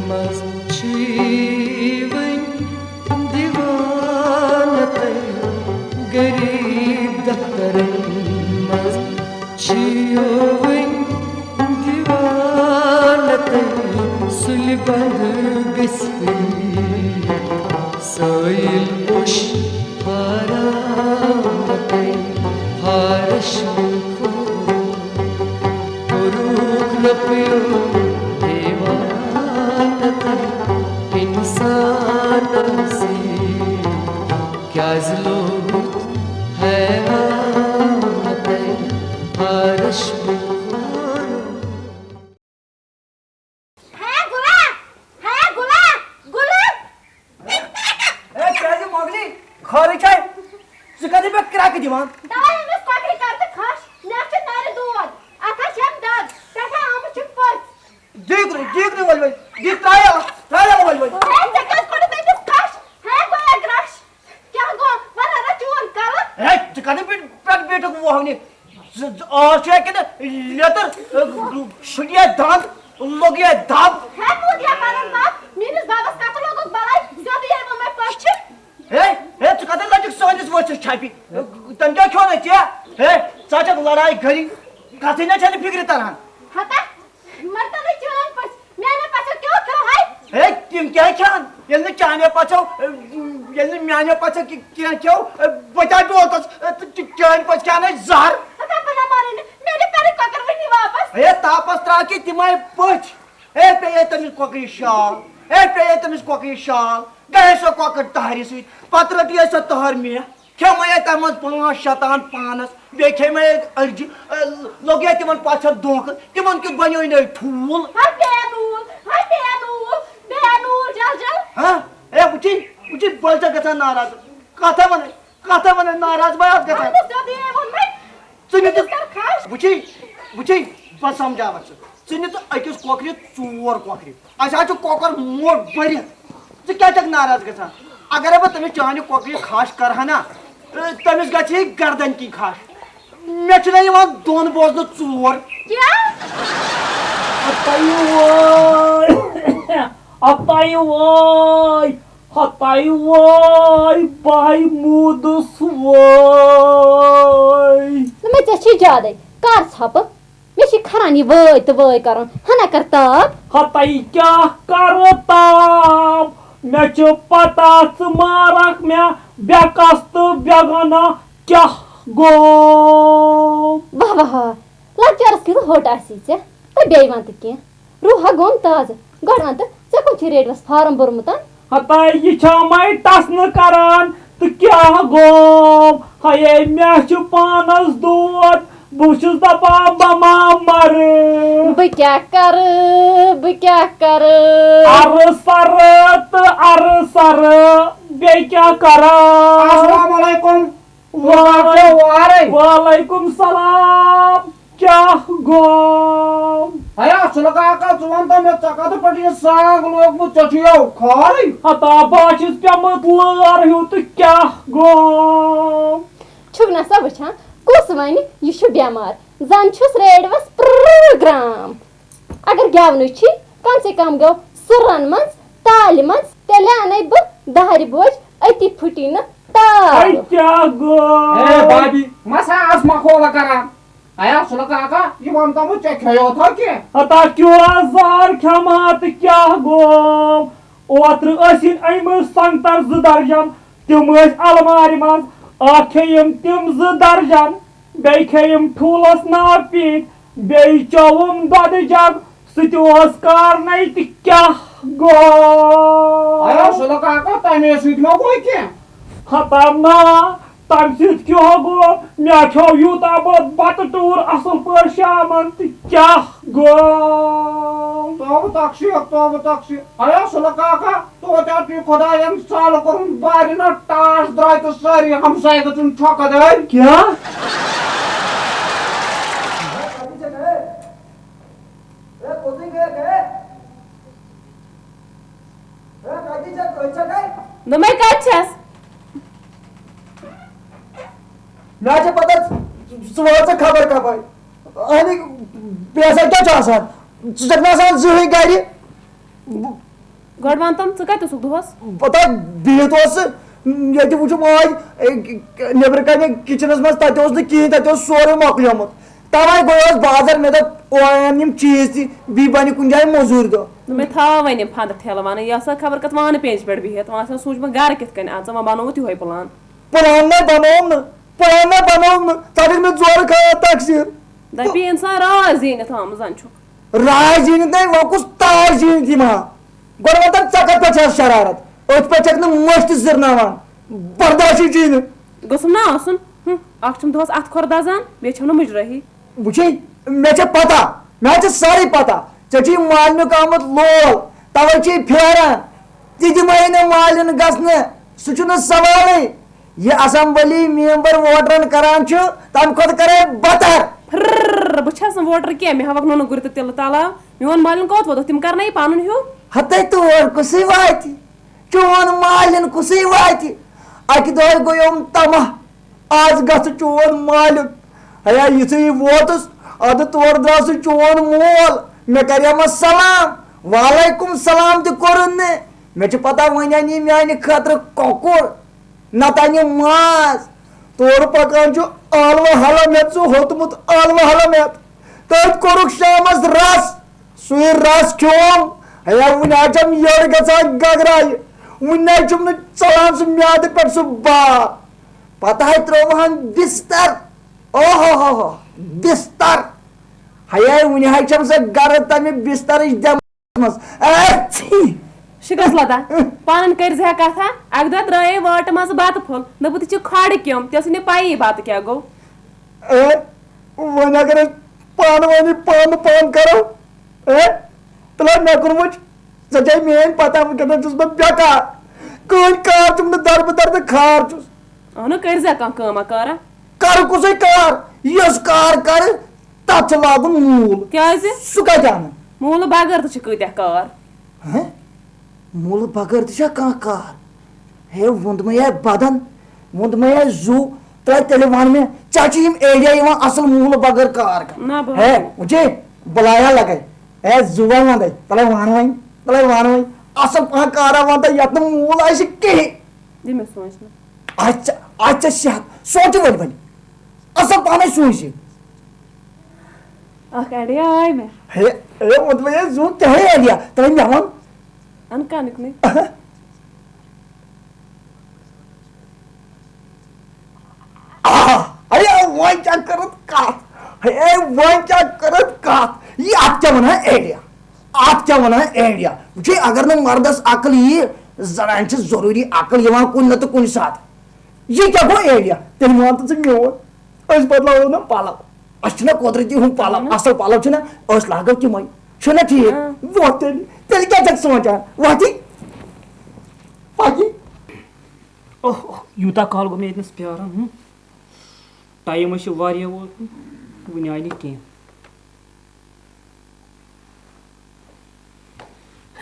منٛز چھُے وۄنۍ دیوانہٕ تہٕ غریب دفترن منٛز چھُے وۄنۍ دیوانہٕ تہٕ سُلہِ بنٛد گٔژھِتھ سٲیِل پوش فارم تہٕ فارش۔ کوٚرُکھ رۄپیو دیوانہٕ تہٕ انسانس کیازِ لوٚگُتھ حیران تہٕ حرش؟ ہے گُلا! ہے گُلا! گُلہٕ! ہے، کیٛازِ مۄغلی؟ خٲرٕے چھے؟ ژٕ کَتہِ مےٚ کرٛٮ۪کہٕ دِوان؟ دَپان أمِس کۄکرِ کَر ژٕ کھَش، مےٚ چھُ نَرِ دود، اَتھ ہا چھَم دَگ، پٮ۪ٹھٕ آمٕژ چھِ پٔژھ۔ دیٖگرٕے، دیٖگرٕے ؤلۍ ؤلۍ، دِ ترٛایَل، ترٛایَل ؤلۍ ؤلۍ۔ ہے، ژےٚ کیٛازِ کوٚرُتھ أمِس کھَش؟ ہے گویا گرٛش! کیٛاہ گوٚو؟ وَن ہا چون کَلہٕ۔ ہے، ژٕ کَتہِ پٮ۪ٹھ، پٮ۪ٹھ بیٖٹھُکھ وۄہنہِ؟ ژٕ، ژٕ آز چھُ کِنہٕ لیٚتٕر، شُریہ دَنٛد، لوٚگیہ دَب؟ ہے، موٗدیا پَنُن بَب، میٛٲنِس بَبَس کَتھ لوٚگُکھ بَلاے، سیوٚدُے ییٚلہِ وۄنۍ مےٚ پٔژھ چھِ۔ ہے، ہے، ژٕ کَتہِ لٔجِکھ سٲنِس ؤژھِس چھَپہِ؟ تٔمۍ کیٛاہ کھیوٚو نہٕ ژےٚ؟ ہے، ژٕ ہا چھَکھ لڑایہِ گٔری، کَتھٕے نہ چھَنہٕ فِکرِ تَران۔ ہتا، مَر تَلَے چٲنۍ پٔژھ، میٛانیو پَژھیو کیٛاہ کھیوٚو ہے؟ ہے، تِم کیٛاہ کھٮ۪ن؟ ییٚلہِ نہٕ چانیو پَژھیو، ییٚلہِ نہٕ میٛانیو پَژھیو کہِ-، کینٛہہ کھیوٚو، بہٕ کیٛاہ ڈولتَس؟ تہٕ چٲنۍ پٔژھۍ کھٮ۪ن اَسہِ زَہر۔ ہتا، بہٕ نہ مانَے نہٕ، مےٚ دِ پَنٕنۍ کۄکَر وٕنی واپَس۔ ہے، تاپَس ترٛاو کہِ تِمَے پٔژھۍ۔ ہے، پیٚیے تٔمِس کۄکرِ شال، ہے، پیٚیے تٔمِس کۄکرِ شال، گٔیے سۄ کۄکٕر تَہرِ سۭتۍ، پَتہٕ رٔٹیے سۄ تَہر مےٚ، کھیٚمَے تَمہِ منٛز پانٛژھ شےٚ تان پانَس، بیٚیہِ کھیٚمَے أڑجہِ، اَ، لوٚگے تِمَن پَژھٮ۪ن دھونٛکہٕ، تِمَن کیُتھ بَنیوے نَے ٹھوٗل۔ ہَے پیٚیے نوٗل، ہَے پیٚیے وٕچھِی، وٕچھِی، بہٕ چھَس گژھان ناراض۔ کَتھا وَنَے، کَتھا وَنَے، ناراض بہٕ آز گژھان۔ اَہَن حظ، ژےٚ دِیے ووٚنمُت۔ ژٕ نہِ تہٕ أمِس کَر کھَش؟ وٕچھِی، وٕچھِی، بہٕ سَمجھاوَتھ ژٕ۔ ژٕ نہِ تہٕ أکِس کۄکرِ ژور کۄکرِ۔ اَسہِ حظ چھُ کۄکَر موٹ بٔرِتھ۔ ژٕ کیٛازِ چھَکھ ناراض گژھان؟ اگرے بہٕ تٔمِس چانہِ کۄکرِ خاش کَرٕ ہا نا، تٔمِس گژھِ ہے گردَن کِنۍ خاش۔ مےٚ چھُنہ یِوان دۄن بوزنہٕ ژور۔ کیٛاہ؟ ہتایہِ وٲے، ہتایہِ وٲے، ہتایہِ وٲے، بہٕ موٗدُس وٲے۔ نہ، مےٚ ژےٚ چھی زیادَے۔ کر ژھۄپہٕ؟ مےٚ چھی کھران یہِ وٲے تہٕ وٲے کرُن۔ ہنا کر تاب۔ ہتاے کیٛاہ کرٕ تاب؟ مےٚ چھِ پتہ ژٕ مارکھ مےٚ بے کس تہٕ بے گۄناہ کیٛاہ گوٚو۔ واہ واہ واہ، لۄکچارس کیُتھ ہوٚٹ آسی ژےٚ۔ تہٕ بیٚیہِ وَن تہٕ کینٛہہ۔ روحا گوٚم تازٕ۔ گۄڈٕ وَن تہٕ، ژےٚ کٕم چھِ ریڈوَس فارم بوٚرمُت؟ ہتاے، یہِ چھا مَے ٹَسنہٕ کران؟ تہٕ کیٛاہ گوٚو؟ ہَیے، مےٚ چھُ پانَس دود۔ بہٕ چھُس دَپان، بہٕ ما مَرٕ۔ بہٕ کیٛاہ کَرٕ؟ بہٕ کیٛاہ کَرٕ؟ اَرٕ سَرٕ تہٕ اَرٕ سَرٕ، بیٚیہِ کیٛاہ کَرٕ؟ السلام علیکم۔ وعلیکم سلام۔ کیٛاہ گوٚو؟ ہیا، سُلہٕ کاکا، ژٕ وَن تہٕ مےٚ، ژےٚ کَتھ پٮ۪ٹھ یہِ سانٛگ لوگمُت؟ ژےٚ چھُے یو کھارٕے۔ ہتا، بہٕ ہا چھُس پیوٚمُت لٲر ہیوٗ، تہٕ کیٛاہ گوٚو؟ چھُکھ نہ سا وٕچھان، کُس وَنہِ یہِ چھُ بٮ۪مار؟ زَن چھُس ریڈوَس پرٛوگرام۔ اگر گٮ۪ونٕچ چھی، کم سے کم گٮ۪و سُرن منٛز، تالہِ منٛز، تیٚلہِ اَنے بہٕ دارِ بوج، أتی پھُٹی نہٕ تال۔ ہے، کیٛاہ گوٚو؟ اے بابی، مسا آس مخولہ کران۔ ایا سُلہٕ کاکا، یہِ وَن تہٕ مےٚ، ژےٚ کھیوتھا کینٛہہ؟ ہتا کیٛاہ زہر کھٮ۪مہٕ ہا تہٕ کیٛاہ گوٚو؟ اوترٕ ٲسِن أمۍ سنٛگتر زٕ درجن، تِم ٲسۍ المارِ منٛز، اکھ کھیٚیِم تِم زٕ درجن، بیٚیہِ کھیٚیِم ٹھوٗلس ناو پیٖنتۍ، بیٚیہِ چوٚوُم دۄدٕ جگ، سُہ تہِ اوس کارنَے تہٕ کیٛاہ گوٚو؟ ایا سُلہٕ کاکا، تَمے سۭتۍ ما گوٚو کینٛہہ؟ ہتا نا، تَمہِ سۭتۍ کیٛاہ گوٚو؟ مےٚ کھیوٚو یوٗتاہ بوٚڑ بَتہٕ ٹوٗر اَصٕل پٲٹھۍ شامَن تہٕ کیٛاہ گوٚو؟ توبہٕ تقصیر، توبہٕ تقصیر۔ ایا سُلہٕ کاکا، توتہِ آو تُہۍ خۄدایَن سالہٕ کوٚرمُت بارِ نہ ٹاس درٛاے تہٕ سٲری ہمسایہِ گٔژھٕن ٹھۄکہٕ دٲرۍ۔ کیٛاہ؟ دوٚپمَے کَتہِ چھَس؟ مےٚ چھِ پَتہ ژٕ وٲژ خبر کَپٲرۍ۔ اَہنہِ، بیٚیہِ ہسا کیٛاہ چھُ آسان؟ ژٕ چھَکھ نہٕ آسان زٕہٕنۍ گَرِ۔ گۄڈٕ وَن تَم، ژٕ کَتہِ اوسُکھ دۄہَس؟ پَتہ بِہِتھ اوس سُہ، ییٚتہِ وٕچھُم ٲدۍ، اے، نیٚبرٕ کَنہِ کِچنَس منٛز، تَتہِ اوس نہٕ کِہیٖنۍ، تَتہِ اوس سورُے مۄکلیومُت۔ تَوَے گٔیوس بازر، مےٚ دوٚپ، اوٚن یِم چیٖز تہِ، بیٚیہِ بَنہِ کُنہِ جایہِ موٚزوٗرۍ دۄہ۔ دوٚپمَے، تھاو وۄنۍ یِم پھَنٛدٕ ٹھیلہٕ وَنٕنۍ، یہِ ہسا خبر کَتھ وانہٕ پینٛجہِ پٮ۪ٹھ بِہِتھ، وۄنۍ آسان سوٗنٛچمُت گَرٕ کِتھ کٔنۍ اَژٕ، وۄنۍ بَنووُتھ یِہوٚے پٕلان۔ پٕلان نَے بَنووُم نہٕ، پٕلان نَے بَنووُم نہٕ، ژَٹَکھ مےٚ زورٕ خٲر تقصیٖر۔ دَپہِ اِنسان راز زیٖنِتھ آمُت زَن چھُکھ۔ راز زیٖنِتھ نَے، وۄنۍ کُس تاج زیٖنِتھ یِمہٕ ہا؟ گۄڈٕ وَن تَم، ژےٚ کَتھ پٮ۪ٹھ چھےٚ شرارت؟ أتھۍ پٮ۪ٹھ چھَکھ نہٕ مٔشتٕے زِرناوان، برداشٕے چھُے نہٕ۔ گوٚژھُم نا آسُن، ہُم، اَکھ چھُم دۄہَس اَتھٕ کھۄر دَزان، بیٚیہِ چھَم نہٕ مُجرٲہی۔ وٕچھے، مےٚ چھےٚ پَتہ، مےٚ چھےٚ سٲرٕے پَتہ۔ ژےٚ چھُے مالنیُک آمُت لول، تَوَے چھُے پھیران۔ تہِ دِمَے نہٕ مالِن گژھنہٕ، سُہ چھُنہٕ سوالٕے۔ یہِ اسمبلی ممبر ووٹرن کران چھُ، تمہِ کھۄتہٕ کرے بتر۔ پھرر، بہٕ چھَس نہٕ ووٹر کینٛہہ، مےٚ ہاوکھ نوٗنہٕ گُرِ تہٕ تِلہٕ تلاو۔ میون مالِن کوٚت ووتُکھ؟ تِم کرنٲیی پنُن ہیوٗ۔ ہتے تور کُسٕے واتہِ؟ چون مالِن کُسٕے واتہِ؟ اکہِ دۄہہِ گوٚیوم طمع، آز گژھٕ چون مالِن۔ ہیا، یُتھُے ووتُس، ادٕ تورٕ درٛاو سُہ چون مول۔ مےٚ کریمس سلام، وعلیکم سلام تہِ کوٚرُن نہٕ۔ مےٚ چھِ پتہ وۄنۍ انہِ میانہِ خٲطرٕ کۄکُر۔ نتہٕ انہِ ماز۔ تورٕ پکان چھُ ٲلوٕ ہلہ مےٚ ژٕ ہوٚتمُت ٲلوٕ ہلہ مےٚ۔ تٔتھۍ کوٚرُکھ شامس رس۔ سُے رس کھیوم۔ ہے، وُنہِ حظ چھم یٔڈ گژھان گگرایہِ۔ وُنہِ نَے چھُم نہٕ ژلان سُہ میادٕ پٮ۪ٹھ سُہ بار۔ پتہٕ ہے ترٲوہن بستر۔ اوہو ہو ہو، بستر۔ ہے، وُنہِ حظ چھم سۄ گرٕ تمہِ بسترٕچ دٮ۪ماغ۔ منٛز۔ اے، ژھی۔ شِکس لدا، پانن کٔرۍ زِ ہا کتھا، اکہِ دۄہ ترٲیے وٲٹہٕ منٛزٕ بتہٕ پھوٚل، دوٚپُن، "تہِ چھِ کھۄڈٕ کیوٚم، تہِ ٲسٕے نہٕ پیی بتہٕ کیٛاہ گوٚو۔" اے، وۄنۍ اگر أسۍ پانہٕ ؤنی پانہٕ پان کرو، اے، تیٚلہِ مےٚ کُن وٕچھ، ژےٚ چھے میٲنۍ پتہ، وٕنکیٚنس چھُس بہٕ بیکار۔ کٕہٕنۍ کار چھُم نہٕ، دربہٕ دربہٕ خار چھُس۔ اہنُو، کٔرۍ زِ کانٛہہ کٲمہ کارا۔ کرٕ کُسے کار؟ یۄس کار کرٕ، تتھ چھُ لاگُن موٗل۔ کیازِ؟ سُہ کتہِ انہٕ؟ موٗلہٕ بغٲر تہِ چھِ کۭتیاہ کار۔ ہہ؟ موٗلہٕ بغٲر تہِ چھا کانٛہہ کار؟ ہے، ووٚندمَے آے بدن، ووٚندمَے آے زُو، تہٕ تیٚلہِ وَن مےٚ، ژےٚ چھِ یِم idea یِوان اَصٕل موٗلہٕ بغٲر کار کرنہٕ۔ نہ، بہٕ ہے، وَنہٕ۔ وٕچھے، بَلایا لَگے۔ ہے، زُوا وَندَے، تَلے وَن وۄنۍ، تَلے وَن وۄنۍ۔ اَصٕل پَہَن کارا وَن تہٕ یَتھ نہٕ موٗل آسہِ کِہیٖنۍ۔ دِ مےٚ سونٛچنہٕ۔ اَتھ چھِ، اَتھ چھِ صحت، سونٛچہِ ؤلۍ ؤلۍ۔ اَصٕل پَہَنَے سوٗنٛچ یہِ۔ اَکھ idea آے مےٚ۔ ہے، ہے، ووٚنمَے ہے زُو، کیٛاہ ہے idea؟ تَلے مےٚ وَن۔ اَن کَنٕکۍ نٕے۔ آ، ہے، وۄنۍ کیٛاہ کٔرٕتھ کَتھ؟ ہے، وۄنۍ کیٛاہ کٔرٕتھ کَتھ؟ یہِ اَتھ کیٛاہ وَنان idea؟ اَتھ کیٛاہ وَنان idea؟ وٕچھے، اگر نہٕ مردَس عقل یی، زنانہِ چھِ ضروٗری عقل یِوان کُنہِ نَتہٕ کُنہِ ساتہٕ۔ یہِ کیٛاہ گوٚو idea؟ تیٚلہِ وَن تہٕ ژٕ میون۔ أسۍ بدلاوو نہ پَلو۔ اَسہِ چھِنہ قۄدرٔتی ہُم پَلو، اَہَن۔ اَصٕل پَلو چھِنہ، أسۍ لاگو تِمَے۔ چھُنہ ٹھیٖک؟ اۭں۔ وۄتھ تیٚلہِ۔ تیٚلہِ کیٛاہ چھَکھ سونٛچان؟ وۄتھ یہِ۔ پَکہِ۔ اوہ، اوہ، یوٗتاہ کال گوٚو مےٚ ییٚتنَس پیٛاران، ہُم۔ Time چھُ واریاہ ووتمُت، وُنہِ آیہِ نہٕ کینٛہہ۔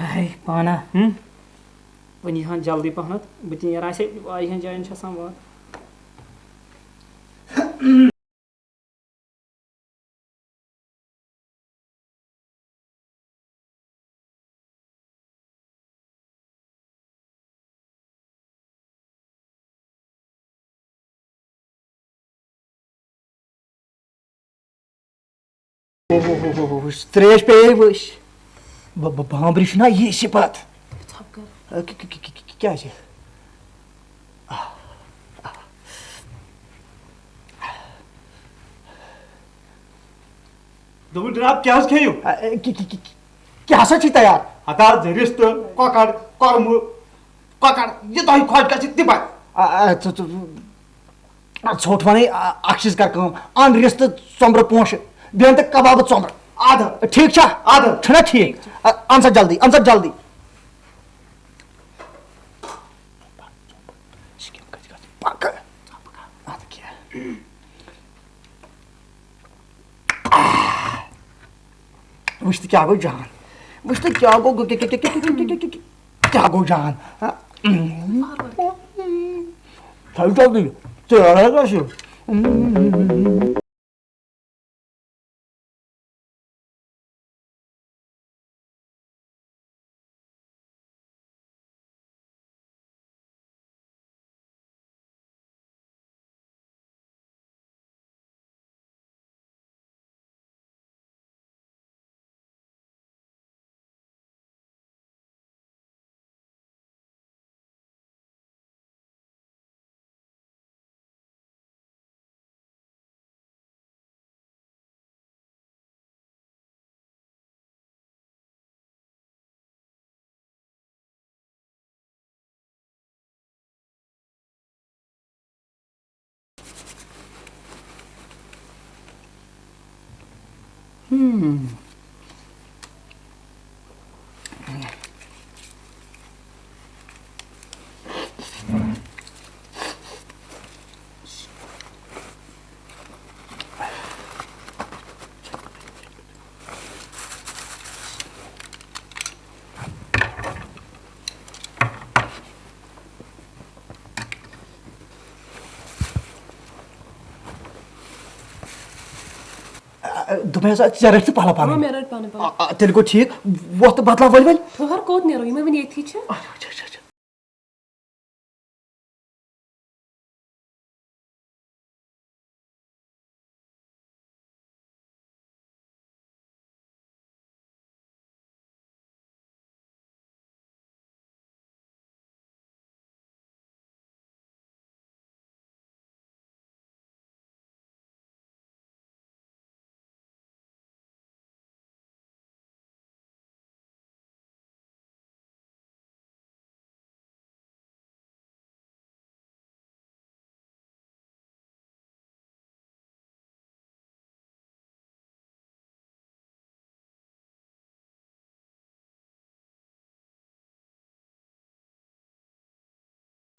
ہاے پانا، ہُم؟ وۄنۍ یی ہن جلدی پہنتھ، بہٕ تہِ نیرٕ، آسہِ واریاہن جاین چھُ آسان واتُن۔ اوہ، اوہ، اوہ، اوہ، اوہ، تریش پیٚیے وٕچھ۔ بہ-، بہ-، بامبرِ چھُنہ یہِ صفت۔ ژھۄپہٕ کر۔ اے، کہ-، کہ-، کہ-، کہ-، کہ-، کیٛازِ؟ دوٚپُن، جناب، کیٛاہ حظ کھیٚیِو؟ آ، اے، کہِ-، کہِ-، کہِ-، کہِ-، کیٛاہ سا چھُے تیار؟ ہتا حظ، رِستہٕ، کۄکر، کۄرمہٕ، کۄکر، یہِ تۄہہِ خۄش گژھِ تہِ بنہِ۔ آ، آ، ژٕ، ژٕ، آ، ژھوٚٹ وَنٕے، آ، اکھ چیٖز کر کٲم، اَن رِستہٕ ژۄمبرٕ پونٛسہٕ، بیٚیہِ اَن تہٕ کبابہٕ ژۄمبرٕ۔ اَدٕ۔ ٹھیٖک چھا؟ اَدٕ۔ چھُنہ ٹھیٖک؟ ٹھیٖک چھُ۔ آ، اَن سا جلدی، اَن سا جلدی۔ سِکِم کَتہِ گژھِ؟ پَکہٕ۔ اَدٕ کیٛاہ؟ وٕچھ تہٕ کیٛاہ گوٚو جان؟ وٕچھ تہٕ کیٛاہ گوٚو؟ کیٛاہ گوٚو جان؟ ہا؟ تھَو جلدی۔ ژےٚ یارا گژھِ۔ دوٚپمَے حظ، ژےٚ رٔٹۍ ژٕ پَلو پَنٕنۍ؟ آ، مےٚ رٔٹۍ پَنٕنۍ پَلو۔ آ، آ، تیٚلہِ گوٚو ٹھیٖک۔ وۄتھ تہٕ بدلاو ؤلۍ ؤلۍ۔ ٹھٔہر، کوٚت نیرو؟ یِمَے وۄنۍ ییٚتھی چھِ۔ اچھا، اچھا، اچھا، اچھا۔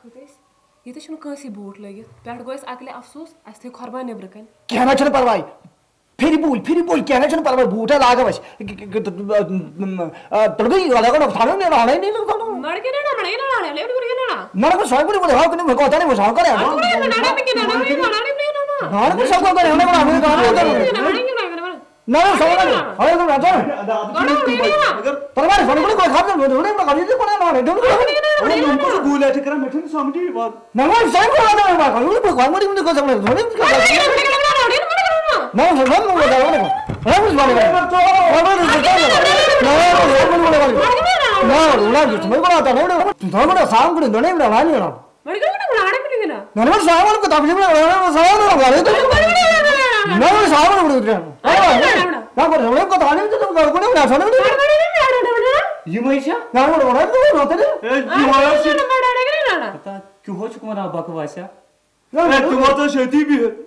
کھٔتۍ أسۍ۔ ییٚتہِ چھُنہٕ کٲنٛسے بوٗٹھ لٲگِتھ۔ پٮ۪ٹھ گوٚو اَسہِ اَکلے افسوس، اَسہِ تھٲے کھۄر بنٛد نیٚبرٕ کَنۍ۔ کینٛہہ نہ چھُنہٕ پرواے۔ پھِرِ بوٗلۍ، پھِرِ بوٗلۍ، کینٛہہ نہ چھُنہٕ پرواے، بوٗٹھ ہے لاگو أسۍ۔ آ، تُلہٕ بہٕ یہِ لاگو نہ، تھاوو نہ، راوڑے نہ، نہ، نہ۔ مڑکے نہ، نہ، مڑکے نہ، نہ، نہ، نہ، نہ، نہ۔ نہ، نہ، سۄ گُلہِ، گُلہِ، ہاو کُنہِ، مےٚ کوتاہ نہٕ وٕچھان، کَرے۔ نہ، نہ، نہ، نہ، نہ، نہ، نہ۔ نہ، نہ، سۄ گُلہِ، نہ، نہ، نہ، نہ، نہ۔ نہ، نہ، سۄ گُلہِ، ہاو کُنہِ، نہ، نہ۔ ترٛاوان، سۄ گُلہِ، کوتاہ نہٕ، نہ، نہ، نہ، نہ۔ نہ، نہ، نہ، نہ، نہ۔ گوٗلۍ آسہِ کران، مےٚ چھُنہٕ سمجھی یِوان۔ نہ، وۄنۍ سۄ گُلہِ، نہ، نہ، نہ، نہ۔ نہ، نہ، نہ، نہ، نہ۔ یِمَے چھا؟ پتہ کیُہو چھُکھ وَنان بکواسیا؟ ہے، تِم ہسا چھِ أتی بِہِتھ۔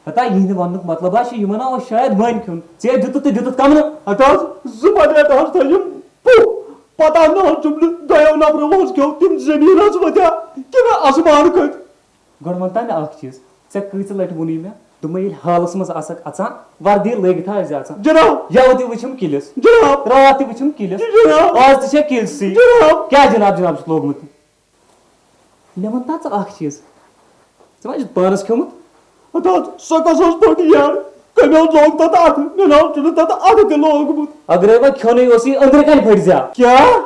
ہتا یِہنٛدِ وننُک مطلب ہا چھُ یِمن آو شاید مٔنۍ کھیوٚن۔ ژےٚ دیُتُتھ تہٕ دیُتُتھ کم نہٕ۔ ہتا حظ، زٕ پلیٹ حظ تھٲیِم پُہ۔ پتہ نہٕ حظ چھُم نہٕ دۄیو نفرو حظ کھیوٚو تِم زٔمیٖن حظ ؤتھیا کِنہٕ آسمان کھٔتۍ۔ گۄڈٕ وَن تہٕ مےٚ اَکھ چیٖز، ژےٚ کۭژِ لَٹہِ ووٚنُے مےٚ، دوٚپمَے ییٚلہِ حالَس منٛز آسَکھ اَژان، وَردی لٲگِتھ آسہِ اَژان۔ جِناب۔ یَوٕ تہِ وٕچھِم کِلِس۔ جِناب۔ راتھ تہِ وٕچھِم کِلِس۔ جِناب۔ آز تہِ چھےٚ کِلسٕے۔ جِناب۔ کیٛاہ جِناب جِناب چھُکھ لوگمُت؟ مےٚ وَن تہٕ ژٕ اَکھ چیٖز، ژےٚ ما چھُتھ پانَس کھیوٚمُت؟ ہَتہٕ حظ، سۄ کۄس حظ پھٔٹ یارٕ؟ کٔمۍ حظ لوگ تَتھ اَتھٕ؟ مےٚ نہ حظ چھُنہٕ تَتھ اَتھٕ تہِ لوگمُت۔ اگرے وۄنۍ کھیوٚنُے اوسُے، أنٛدرٕ کَنہِ پھٔٹۍ زِ ہا۔ کیٛاہ؟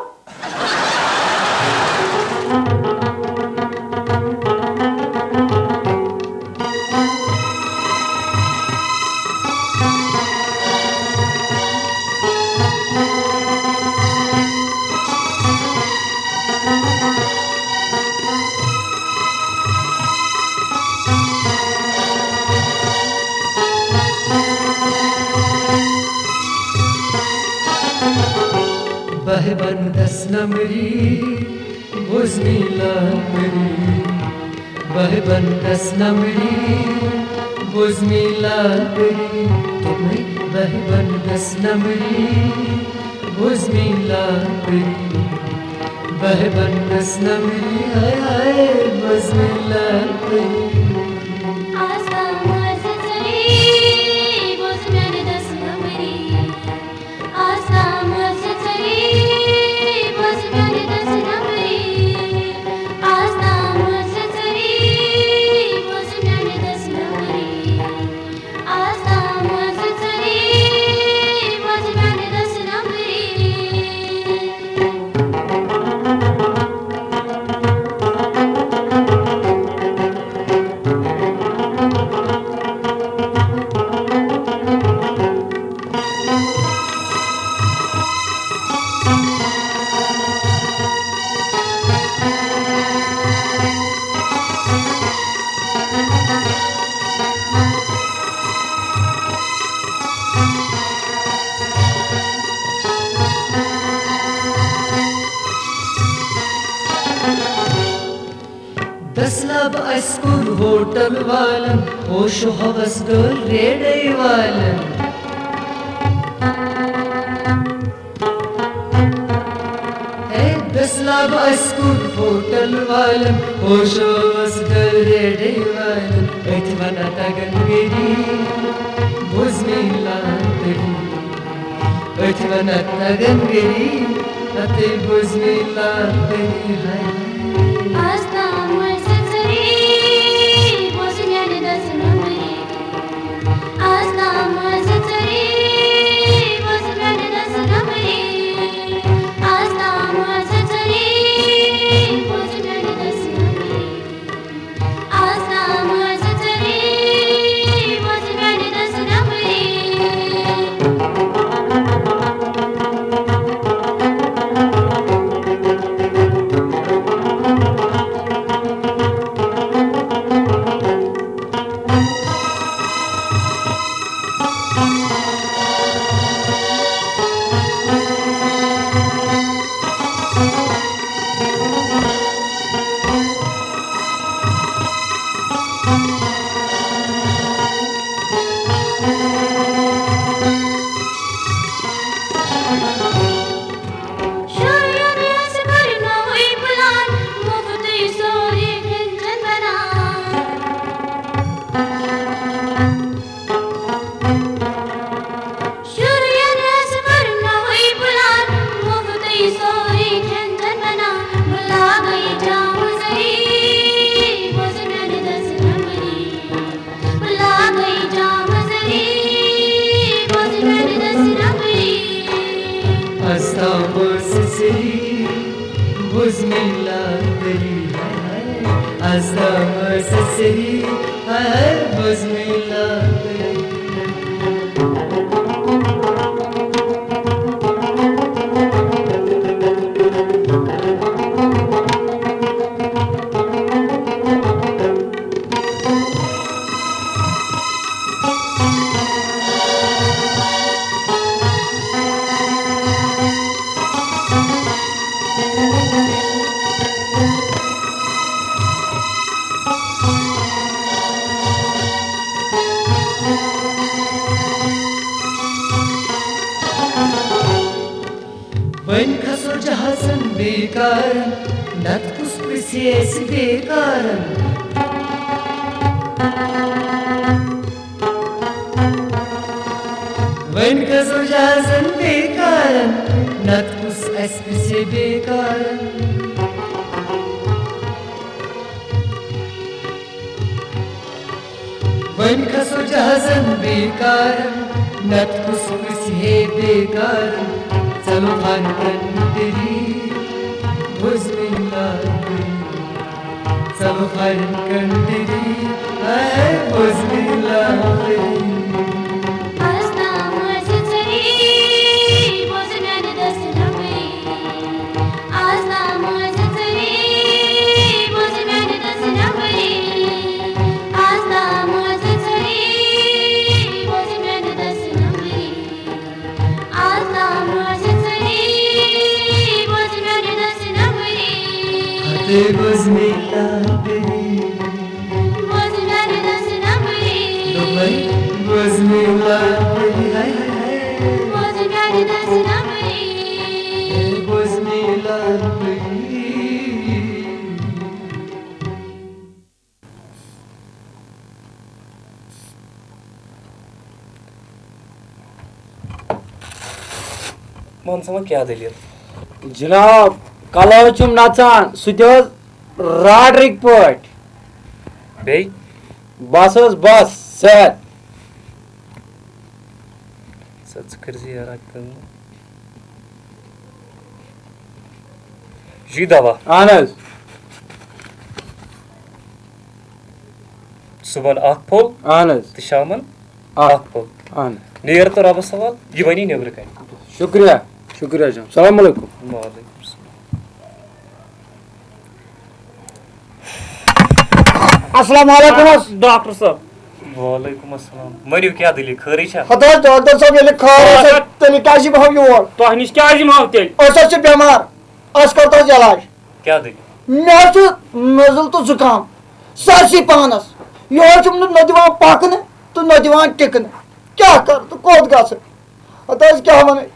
بہٕ بنٛدس نمری، بوز میلان پری۔ بہٕ بنٛدس نمری، بوز میلان پری۔ دوٚپمَے بہٕ بنٛدس نمری، بوز میلان پری۔ بہٕ بنٛدس نمری، ہاے ہاے، بوز میلان پری۔ آستان منٛز ژٔری، بوز میانہِ دس نمری۔ آستان منٛز ژٔری، بوز میانہِ دس نمری۔ آستان منٛز ژٔری، بوز میانہِ دس نمری۔ آستان منٛز ژٔری، بوز میانہِ دس نمری۔ دٔسلَب اَسہِ کوٚر ہوٹل والٮ۪ن، ہوش و ہوس ڈٔل ریڈے والٮ۪ن۔ ہے دٔسلَب اَسہِ کوٚر ہوٹل والٮ۪ن، ہوش و ہوس ڈٔل ریڈے والٮ۪ن۔ أتھۍ وَنان تَگن گٔری، بوز میلان تٔری۔ أتھۍ وَنان تَگن گٔری، اَتے بوز میلان تٔری۔ ہاے ہاے۔ آستان منٛز ژٔری، بوز میانہِ دس نمری۔ آستان منٛز ژٔری، بوز میانہِ دس نمری۔ آستان منٛز ژٔری، بوز میانہِ دس نمری۔ آستان منٛز ژٔری، بوز میانہِ دس نمری۔ از تام ٲسۍ سٲری ہر بوزمٕتۍ لبہٕ۔ وۄنۍ کھسو جہازن بیٚیہِ کارن، نتہٕ کُس پرژھِ اَسہِ بیٚیہِ کارن۔ وۄنۍ کھسو جہازن بیٚیہِ کارن، نتہٕ کُس اَسہِ پرژھِ بیٚیہِ کارن۔ وۄنۍ کھسو جہازن بیٚیہِ کارن، نتہٕ کُس پرژھِ ہے بیٚیہِ کارن۔ چلو فارن کنڈری، بوز میٲنۍ لال پری۔ چلو فارن کنڈری، اے بوز میٲنۍ لال پری۔ آز تام ٲسۍ ژٔری، بوز میانہِ دٔسۍ نمبری۔ آز تام ٲسۍ ژٔری، بوز میانہِ دٔسۍ نمبری۔ آز تام ٲسۍ ژٔری، بوز میانہِ دٔسۍ نمبری۔ آز تام ٲسۍ ژٔری، بوز میانہِ دٔسۍ نمبری۔ ہتے بوز میٲنۍ لال پری۔ بوز میانہِ دٔسۍ نمبری۔ دوٚپمَے، بوز میٲنۍ لال پری، ہاے، ہاے، ہاے۔ بوز میانہِ دٔسۍ نمبری۔ ہے، بوز میٲنۍ لال پری۔ وَن سا وۄنۍ کیٛاہ دٔلیٖل؟ جناب، کلہٕ حظ چھُم نژان، سُہ تہِ حظ راڈرٕکۍ پٲٹھۍ۔ بیٚیہِ؟ بس حظ، بس، صحت۔ سا ژٕ کٔرۍ زِ یارا کٲم۔ یہِ دوا۔ اہن حظ۔ صُبحن اکھ پھوٚل۔ اہن حظ۔ تہٕ شامن اکھ۔ اکھ پھوٚل۔ اہن حظ۔ نیر تہٕ رۄبس حوال، یہِ بنی نیٚبرٕ کنہِ۔ شُکریہ، شُکریہ جناب۔ السلام علیکم۔ وعلیکم السلام۔ السلام علیکم حظ۔ ڈاکٹر صٲب۔ وعلیکم السلام۔ ؤنِو، کیٛاہ دٔلیٖل؟ خٲرٕے چھا؟ ہتہٕ حظ ڈاکٹر صٲب، ییٚلہِ خٲرٕے چھا، تیٚلہِ کیٛازِ یِمہٕ ہاو یور؟ تۄہہِ نِش کیٛازِ یِمہٕ ہاو تیٚلہِ؟ أسۍ حظ چھِ بٮ۪مار، اَسہِ کر تہٕ حظ علاج۔ کیٛاہ دٔلیٖل؟ مےٚ حظ چھُ نزٕل تہٕ زُکام سٲرسٕے پانس۔ یورٕ چھُم نہٕ نہ دِوان پکنہٕ تہٕ نہ دِوان ٹِکنہٕ۔ کیٛاہ کرٕ تہٕ کوٚت گژھٕ؟ ہتہٕ حظ کیٛاہ وَنَے؟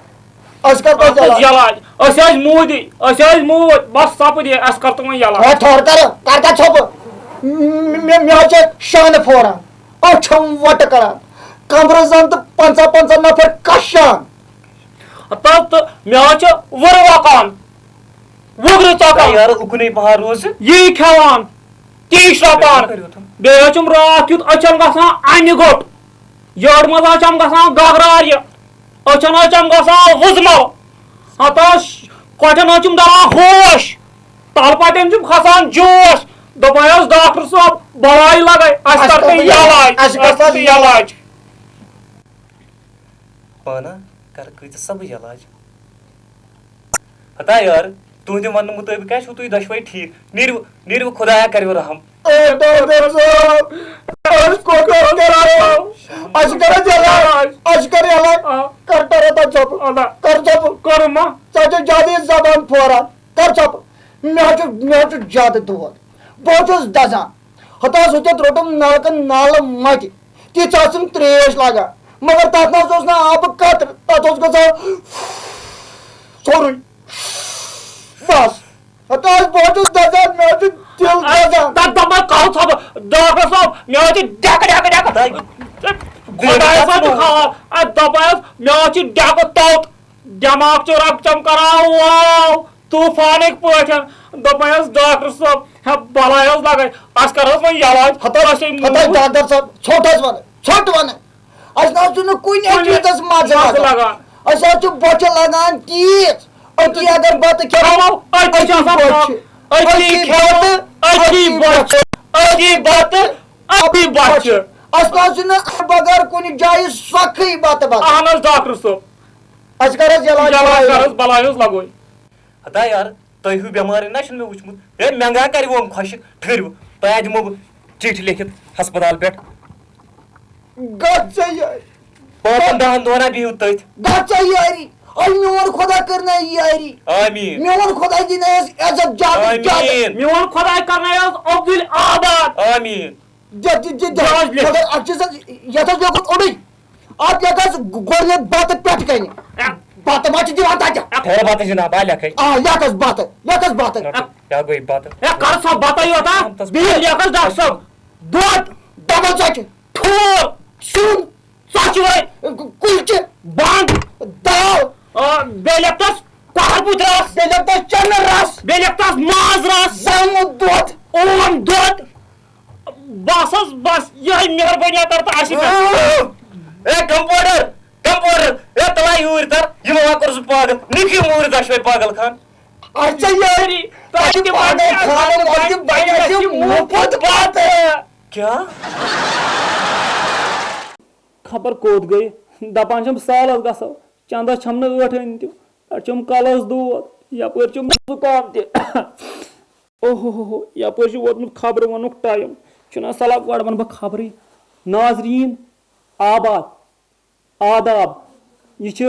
اَسہِ کَر پَزِ اَتھ اوس علاج؟ علاج۔ أسۍ ٲسۍ موٗدی، أسۍ ٲسۍ موٗدۍ، بَس سَپٕدے، اَسہِ کَر تہٕ وۄنۍ علاج۔ ہے، ٹھٔہر کَرٕ، کَر کَر ژھۄپہٕ؟ م-، م-، مےٚ، مےٚ حظ چھِ شانہٕ پھوران، أچھَم وۄٹہٕ کَڑان، کَمرٕ زَن تہٕ پنٛژاہ پنٛژاہ نفر کَشان۔ ہَتہٕ حظ تہٕ مےٚ حظ چھِ وٕرٕ وَکان، وُگرٕ ژَٹان۔ یارٕ، اُکنُے پَہَر روزِ۔ یی کھٮ۪وان، تی شرٛۄپان۔ کٔرِو تِم۔ بیٚیہِ حظ چھُم راتھ کیُتھ أچھَن گژھان اَنہِ گوٚٹ۔ یٔڈ منٛز حظ چھَم گژھان گگرار یہِ، أچھَن حظ چھَم گژھان وُزمَل، ہَتہٕ حظ کۄٹھٮ۪ن حظ چھُم دَران ہوش، تَلہٕ پَتٮ۪ن چھُم کھَسان جوش۔ دوٚپمَے حظ ڈاکٹر صٲب، بَلاے لَگَے، اَسہِ اَسہِ کَر تہٕ کَر تہٕ یَلَے، یَلَے، اَسہِ اَسہِ کَر کَر تہٕ تہٕ یَلَے۔ پانہ کَرٕ کۭتِس سا بہٕ علاج؟ ہتا یار، تُہٕنٛدِ وننہٕ مُطٲبِق آسِوٕ تُہۍ دۄشوے ٹھیٖک۔ نیٖرِو، نیٖرِو، خۄدایا کٔرِو رحم۔ اے ڈاکٹر صٲب، أسۍ کوٗتاہ کرو؟ اَسہِ کَرو علاج، اَسہِ کَرو علاج۔ آ۔ کر ٹرو تَتھ ژۄپہٕ۔ اَدا۔ کر ژۄپہٕ۔ کَرو ما؟ ژےٚ چھےٚ زیادٕ یہِ زبان پھوران۔ کر ژۄپہٕ۔ مےٚ حظ چھُ، مےٚ حظ چھُ زیادٕ دود۔ بہٕ حظ چھُس دَزان۔ ہتہٕ حظ ہُتٮ۪تھ روٚٹُم نلکہٕ نالہٕ مَتہِ۔ تِژھ ٲسٕم ترٛیش لگان۔ مگر تَتھ نہ حظ اوس نہٕ آبہٕ قطرٕ۔ تَتھ اوس گژھان سورُے۔ بس۔ ہتہٕ حظ بہٕ حظ چھُس دَزان، مےٚ حظ چھُ دِل اَدٕ دَزان۔ تَتھ دَپان کَرُتھ ہا بہٕ، ڈاکٹر صٲب، مےٚ حظ چھِ ڈٮ۪کہٕ، ڈٮ۪کہٕ، ڈٮ۪کہٕ۔ تۄہہِ خۄدایَس حظ چھُ خاص۔ اَدٕ دَپان حظ، مےٚ حظ چھِ ڈٮ۪کہٕ توٚت۔ دٮ۪ماغ چھُ رَب چَم کَران واو۔ طوٗفانٕکۍ پٲٹھۍ۔ دوٚپمَے حظ، ڈاکٹر صٲب، ہے، بَلاے حظ لَگَے، اَسہِ کَر حظ وۄنۍ علاج؟ ہَتہٕ حظ، اَسہِ ہے ہَتہٕ حظ، موٗد۔ ڈاکٹر صٲب، ژھوٚٹ حظ وَنہٕ، ژھوٚٹ وَنہٕ۔ اَسہِ نہ حظ چھُنہٕ کُنہِ مَزٕ چیٖزَس مَزٕ مَزٕ لَگان۔ لَگان۔ اَسہِ حظ چھُ بۄچھِ لَگان تیٖژ، أتی اگر بَتہٕ کھٮ۪مو، کھٮ۪مو، أتی چھِ أتی آسان بۄچھِ۔ أتی أتی کھٮ۪مو، بَتہٕ، أتی أتی بۄچھِ۔ بۄچھِ۔ اَتی بَتہٕ، اَتی بۄچھِ۔ اَسہِ نہ حظ چھُنہٕ اَمہِ بغٲر کُنہِ جایہِ سۄکھٕے بَتہٕ بَتہٕ۔ اَہَن حظ، ڈاکٹر صٲب۔ اَسہِ کَر حظ علاج علاج کَر بَلاج؟ حظ، بَلاے حظ لَگوے۔ ہتا یار، تۄہہِ ہیوٗ بٮ۪مارٕے نہ چھُنہٕ مےٚ وٕچھمُت۔ ہے، مٮ۪نٛگا کَرِ ووم خۄشِک، ٹھٔہرِو، تۄہہِ دِمو بہٕ چِٹھۍ لیکھِتھ ہسپتال پٮ۪ٹھ۔ گژھ ژٕ یہِ۔ پانٛژَن دَہَن دۄہَن ہا بِہِو تٔتھۍ۔ گژھ ژٕ یٲری۔ اے میون خۄدا کٔرنَے یٲری۔ آمیٖن۔ میون خۄدا دِنَے اَسہِ عزت زیادٕ زیادٕ۔ آمیٖن۔ میون خۄداے کرنایس عبدُل آباد۔ آمیٖن۔ دِ، دِ، دِ، دِ۔ جہاز لیکھ۔ مگر اَتھ چھِ سا، یَتھ حظ لیوٚکھُن اوٚڑُے۔ اَتھ لیکھ حظ گۄڈٕنٮ۪تھ بَتہٕ پٮ۪ٹھ کَنہِ۔ اَ۔ بَتہٕ ما چھِ دِوان تَتہِ؟ اَ۔ ہے، بَتہٕ جِناب، آ لیکھَے۔ آ، لیکھ حظ بَتہٕ، لیکھ حظ بَتہٕ۔ لَٹُک، کیٛاہ گٔے بَتہٕ؟ ہے، کَر سا بَتَے یوت، ہا؟ شامتَس بیٚیہِ لیکھ حظ ڈاکٹر صٲب۔ دۄد۔ ڈبل ژۄچہِ۔ ٹھوٗل۔ سیُن۔ ژۄچوٲے۔ کُلچہِ۔ بنٛد۔ دال۔ آ، بیٚیہِ لیکھ تَس کۄکَر پوٗتۍ رَس۔ بیٚیہِ لیکھ تَس چنہٕ رَس۔ بیٚیہِ لیکھ تَس ماز رَس۔ زامُت دۄد۔ اوم دۄد۔ بس حظ، بس، یِہوٚے مہربٲنی کر تہٕ اَسہِ پٮ۪ٹھ۔ اے کمپاوڈر، کمپاوڈر، اے تَلہٕ ہا یوٗرۍ تَر، یِمو ہا کوٚر سُہ پاگل، نِکھ یِم اوٗرۍ دۄشوَے پاگل خان۔ اچھا یٲری، تۄہہِ تۄہہِ تہِ پاگل وَنہِ خانَن وَنہِ وَنہِ وَنہِ اَسہِ اَسہِ مُفت مُفت بَتہٕ۔ بَتہٕ۔ کیٛاہ؟ خبر کوٚت گٔے؟ دَپان چھِم سالَس گژھو، چَندَس چھَم نہٕ ٲٹھ أنۍ تہِ، پٮ۪ٹھٕ چھُم کَلَس دود، یَپٲرۍ چھُم زُکام تہِ۔ اوہ ہو ہو ہو، یَپٲرۍ چھُ ووتمُت خبرٕ وَنُک ٹایم۔ چھُنہ سَلام، گۄڈٕ وَنہٕ بہٕ خبرٕے۔ ناظریٖن، آباد، آداب۔ یہِ چھِ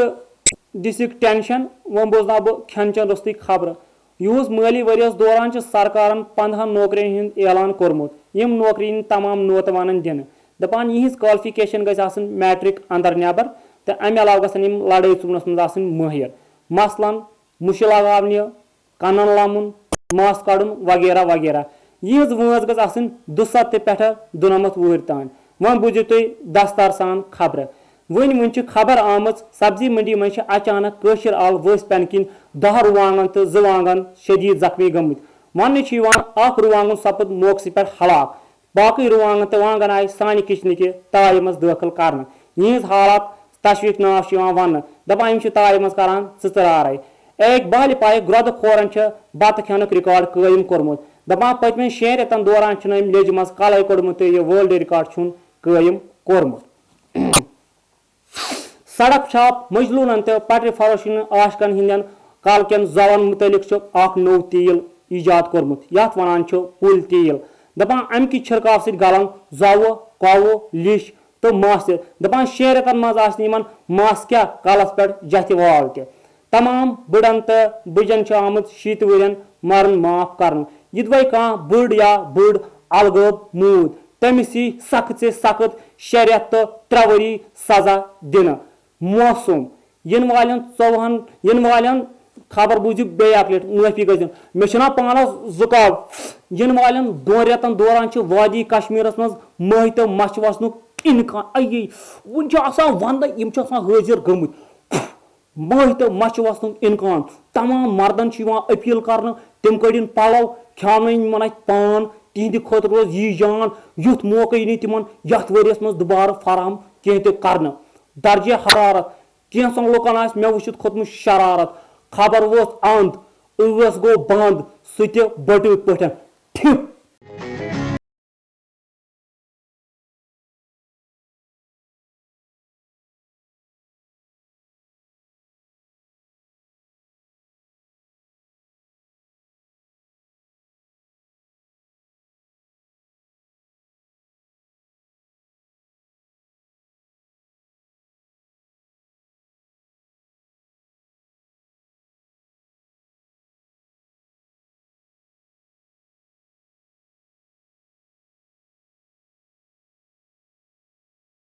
ڈِسِک ٹٮ۪نشَن۔ وۄنۍ بوزناو بہٕ کھٮ۪ن چٮ۪ن روٚستُے خبرٕ۔ یِہُس مٲلی ؤریَس دوران چھِ سرکارَن پنٛدہَن نوکرِیَن ہُنٛد اعلان کوٚرمُت۔ یِم نوکری یِن تمام نوتوانَن دِنہٕ۔ دَپان، یِہِنٛز کالفِکیشَن گژھِ آسٕنۍ میٹرک اندر نٮ۪بر تہٕ اَمہِ علاوٕ گژھن یِم لڑٲے ژُونَس منٛز آسٕنۍ مٲہِر۔ مثلاً، مُشہِ لگاونہِ، کنن لمُن، مس کڑُن وغیرہ وغیرہ۔ یِہنٛز وٲنٛس گٔژھ آسٕنۍ دُسَتتھ تہِ پٮ۪ٹھٕ دُنَمَتھ وُہٕرۍ تام۔ وۄنۍ بوٗزِو تُہۍ دستار سان خبرٕ۔ وٕنۍ وٕنۍ چھِ خبر آمٕژ، سبزی منڈی منٛز چھِ اچانک کٲشِر اَل ؤسۍ پٮ۪نہٕ کِنۍ دَہ رُوانٛگن تہٕ زٕ وانٛگن شدیٖد زخمی گٔمٕتۍ۔ وننہٕ چھُ یِوان، اکھ رُوانٛگُن سپُد موقعسٕے پٮ۪ٹھ ہلاک۔ باقٕے رُوانٛگن تہٕ وانٛگن آیہِ سانہِ کِچنہٕ کہِ تایہِ منٛز دٲخٕل کرنہٕ۔ یِہنٛز حالات تشویٖشناک چھِ یِوان وننہٕ۔ دپان، یِم چھِ تایہِ منٛز کران ژٕژٕرارے۔ اکہِ بالہِ پایہِ گرٛۄدٕ کھورن چھِ بتہٕ کھٮ۪نُک ریکارڈ قٲیِم کوٚرمُت۔ دپان، پٔتمٮ۪ن شٮ۪ن رٮ۪تن دوران چھُنہٕ أمۍ لیٚجہِ منٛز کلے کوٚڑمُت تہٕ یہِ ورلڈ ریکارڈ چھُن قٲیِم کوٚرمُت۔ سڑک چھاپ مجنوٗنن تہٕ پٹرِ فروشن عاشقن ہٕنٛدٮ۪ن کالہٕ کٮ۪ن زوَن مُتعلق چھُ اکھ نوٚو تیٖل ایجاد کوٚرمُت، یتھ ونان چھِ کُلۍ تیٖل۔ دپان، امہِ کہِ چھِرکاو سۭتۍ گلن زوٕ، کۄوٕ، لیش تہٕ مس تہِ۔ دپان، شٮ۪ن رٮ۪تن منٛز آسہِ نہٕ یِمن مس کیٛاہ، کلس پٮ۪ٹھ جتھِ وال تہِ۔ تمام بٕڑن تہٕ بٕجن چھُ آمُت شیٖتہٕ ؤرین مرُن معاف کرنہٕ۔ یِدوے کانٛہہ بٕڑ یا بٕڑ الگٲب موٗد، تٔمِس یی سخت سے سخت شےٚ رٮ۪تھ تہٕ ترٛےٚ ؤری سزا دِنہٕ۔ موسم، یِنہٕ والٮ۪ن ژۄوُہن، یِنہٕ والٮ۪ن، خبر بوٗزِو بیٚیہِ اَکہِ لَٹہِ، معٲفی گٔژھِو۔ مےٚ چھُنہ پانَس زُکام۔ یِنہٕ والٮ۪ن دۄن رٮ۪تَن دوران چھِ وادی کشمیٖرَس منٛز مٔہۍ تہٕ مَچھِ وَسنُک اِمکان۔ اَیے، وٕنہِ چھُ آسان وَندَے، یِم چھِ آسان حٲضِر گٔمٕتۍ۔ مٔہۍ تہٕ مَچھِ وَسنُک اِمکان۔ تمام مردَن چھِ یِوان اپیٖل کرنہٕ، تِم کٔڑِن پَلو، کھیٛاونٲیِن یِمَن اَتھِ پان، تِہِنٛدِ خٲطرٕ روزِ یی جان، یُتھ موقعہٕ یی نہٕ تِمَن یَتھ ؤریَس منٛز دُبارٕ فراہم کینٛہہ تہِ کرنہٕ۔ درجہ حرارت، کینٛژن لُکن آسہِ مےٚ وٕچھِتھ کھوٚتمُت شرارت۔ خبر ؤژھ اند، ٲس گوٚو بند، سُہ تہِ بٔٹوِتھ پٲٹھۍ۔ ٹھِپ،